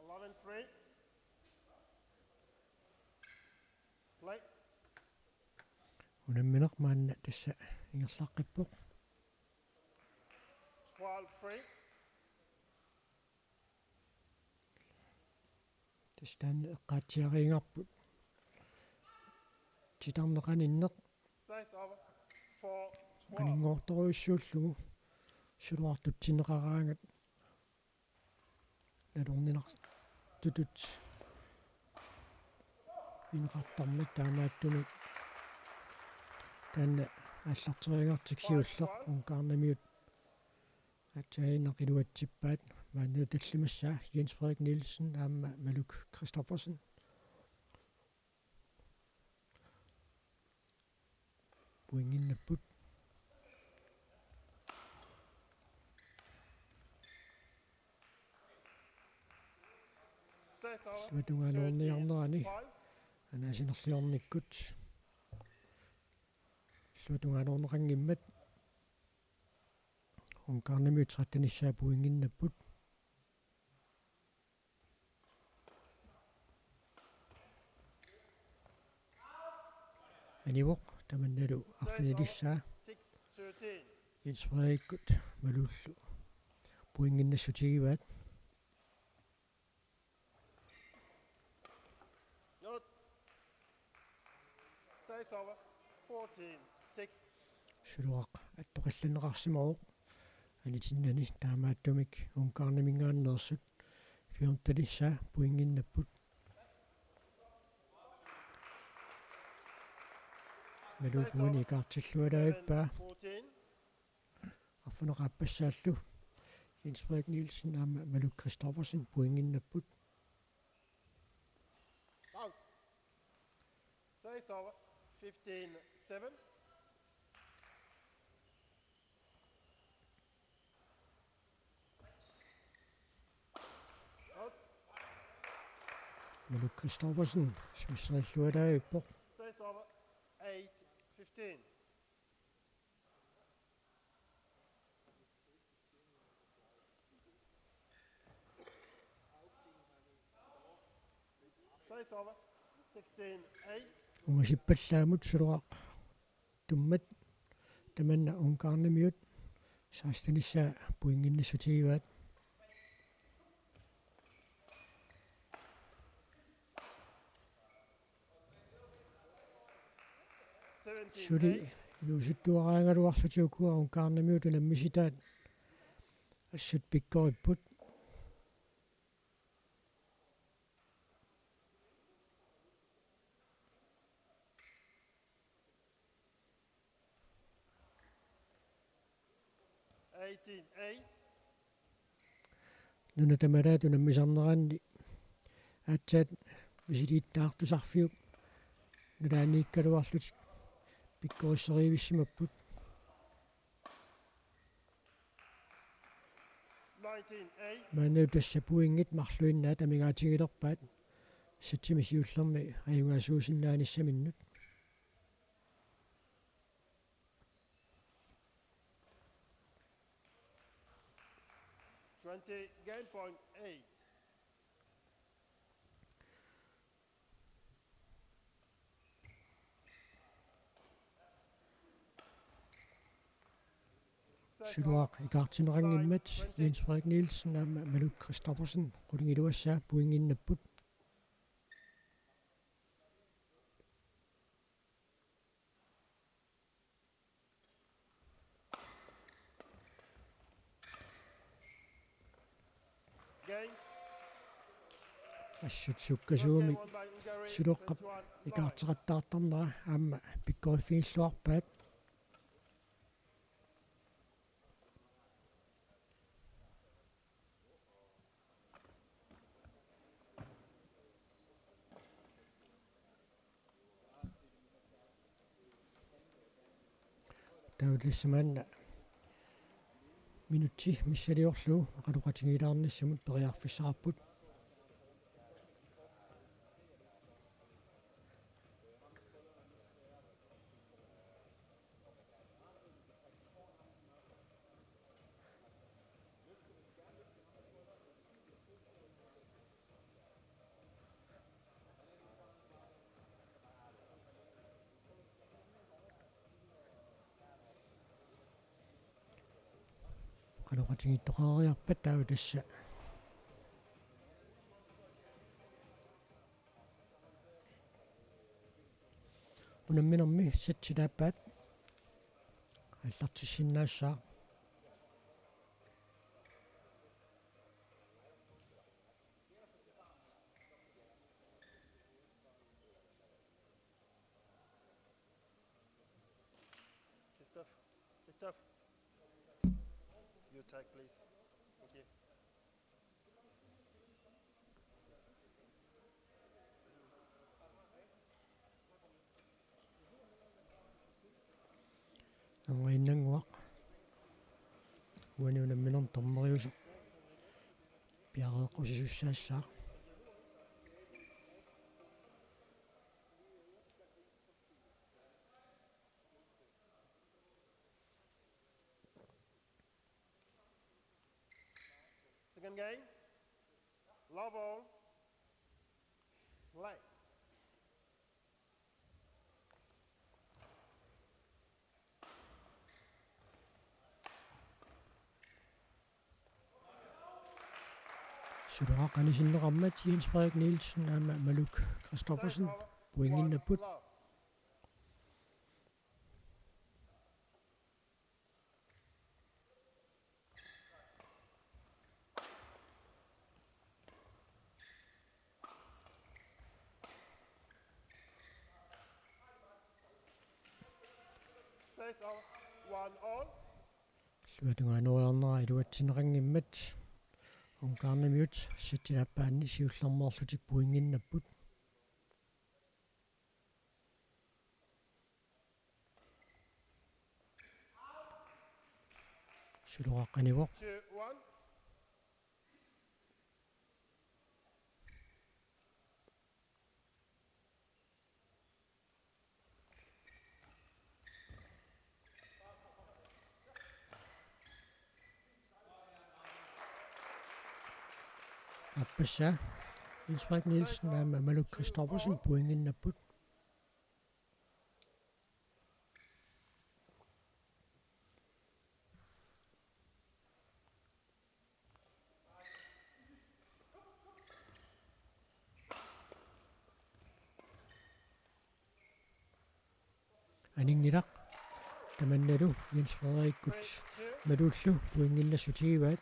Eleven three. Play. Unammineq maanna tassa ingerlaqqippoq. Twelve three. Tassa taanna eqqaatsiariinnarput. Titarneq qaninneq. Size over. Four twelve. Qaninngortorujussuullugu suluartutsinneqaraangat. Nalorninartutut pineqartarmat taamaattumik taanna aallarteriagartik siulleq Ungarnamiut aatsaannguaq iluatsippaat. Maanna tallimassaa Jens Frederik Nielsen aamma Maluk Christoffersen. Pointinnapput. Illuatungaanoorniarnerani anaasinerliornikkut. Illuatungaanoorneqanngimmat Ungarnamiut trettenissaa pointinnapput. Anivoq tamannalu arfinilissaa. Jens Frederikkut Malullu pointinnassutigivaat. Size over fourteen six. Suluaq attoqallanneqarsimavoq anitinnani, taamaattumik Ungarnaminngaanneersut fjortenissaa pointinnapput. Maluup uani ikaartillualaavippaa. Arfineq-aappassaallu Jens Frederik Nielsen aamma Maluk Christoffersen pointinnapput. Out. Size over fifteen seven. Out. Maluk Christoffersen smisserillualaavipput. Size over eight fifteen. Size over sixteen eight. Ungasippallaamut suluaq tummat tamanna Ungarnamiut sekstenissaa pointinnassutigivaat. Suli inuusuttuaraagaluarlutik ukua Ungarnamiut unammisitaat assut pikkoripput. Eighteen eight. Nuna tamalaat unammisarneranni aatsaat misilittaartusarfiup nalaaniikkaluarlutik pikkorisseriivissimapput. Nineteen eight. Maanna tassa pointit marluinnaat amigaatigilerpaat satsimi siullermi ajugaasuusinnaanissaminnut. Twenty game point eight. Suluaq ikaartinneqanngimmat Jens Frederik Nielsen aamma Maluk Christoffersen qulingiluassaa pointinnapput. Assut sukkasuumik Suloqqap ikaarteqattaartarnera aamma pikkoriffigilluarpaat. Taava tassa maanna minutsi missiliorlugu oqaloqatigiilaarnissamut periarfissaqarput. Oqaloqatigiittoqariarpat taava tassa unamminermi setsit aappaat aallartissinnaassaaq. Christophe, Christophe, you tag, please. Thank you. Angainnannguaq. Uani unamminermi dommeriusoq piareeqqusisussaassaaq. Second game. Love all. Play. Suloqaqqat anisinneqarmat Jens Frederik Nielsen aamma Maluk Christoffersen pointinnapput. Says all, one all. Illuatungaa nuiarnera iluatsinneqanngimmat Ungarnimiut setsit aappaanni siullermeerlutik pointinnapput. Suloqaqqanivoq. Two one. Aappassaa Jens Frederik Nielsen aamma Maluk Christoffersen pointinnapput. Aninngilaq. Tamannalu Jens Frederikkut Malullu pointinnassutigivaat.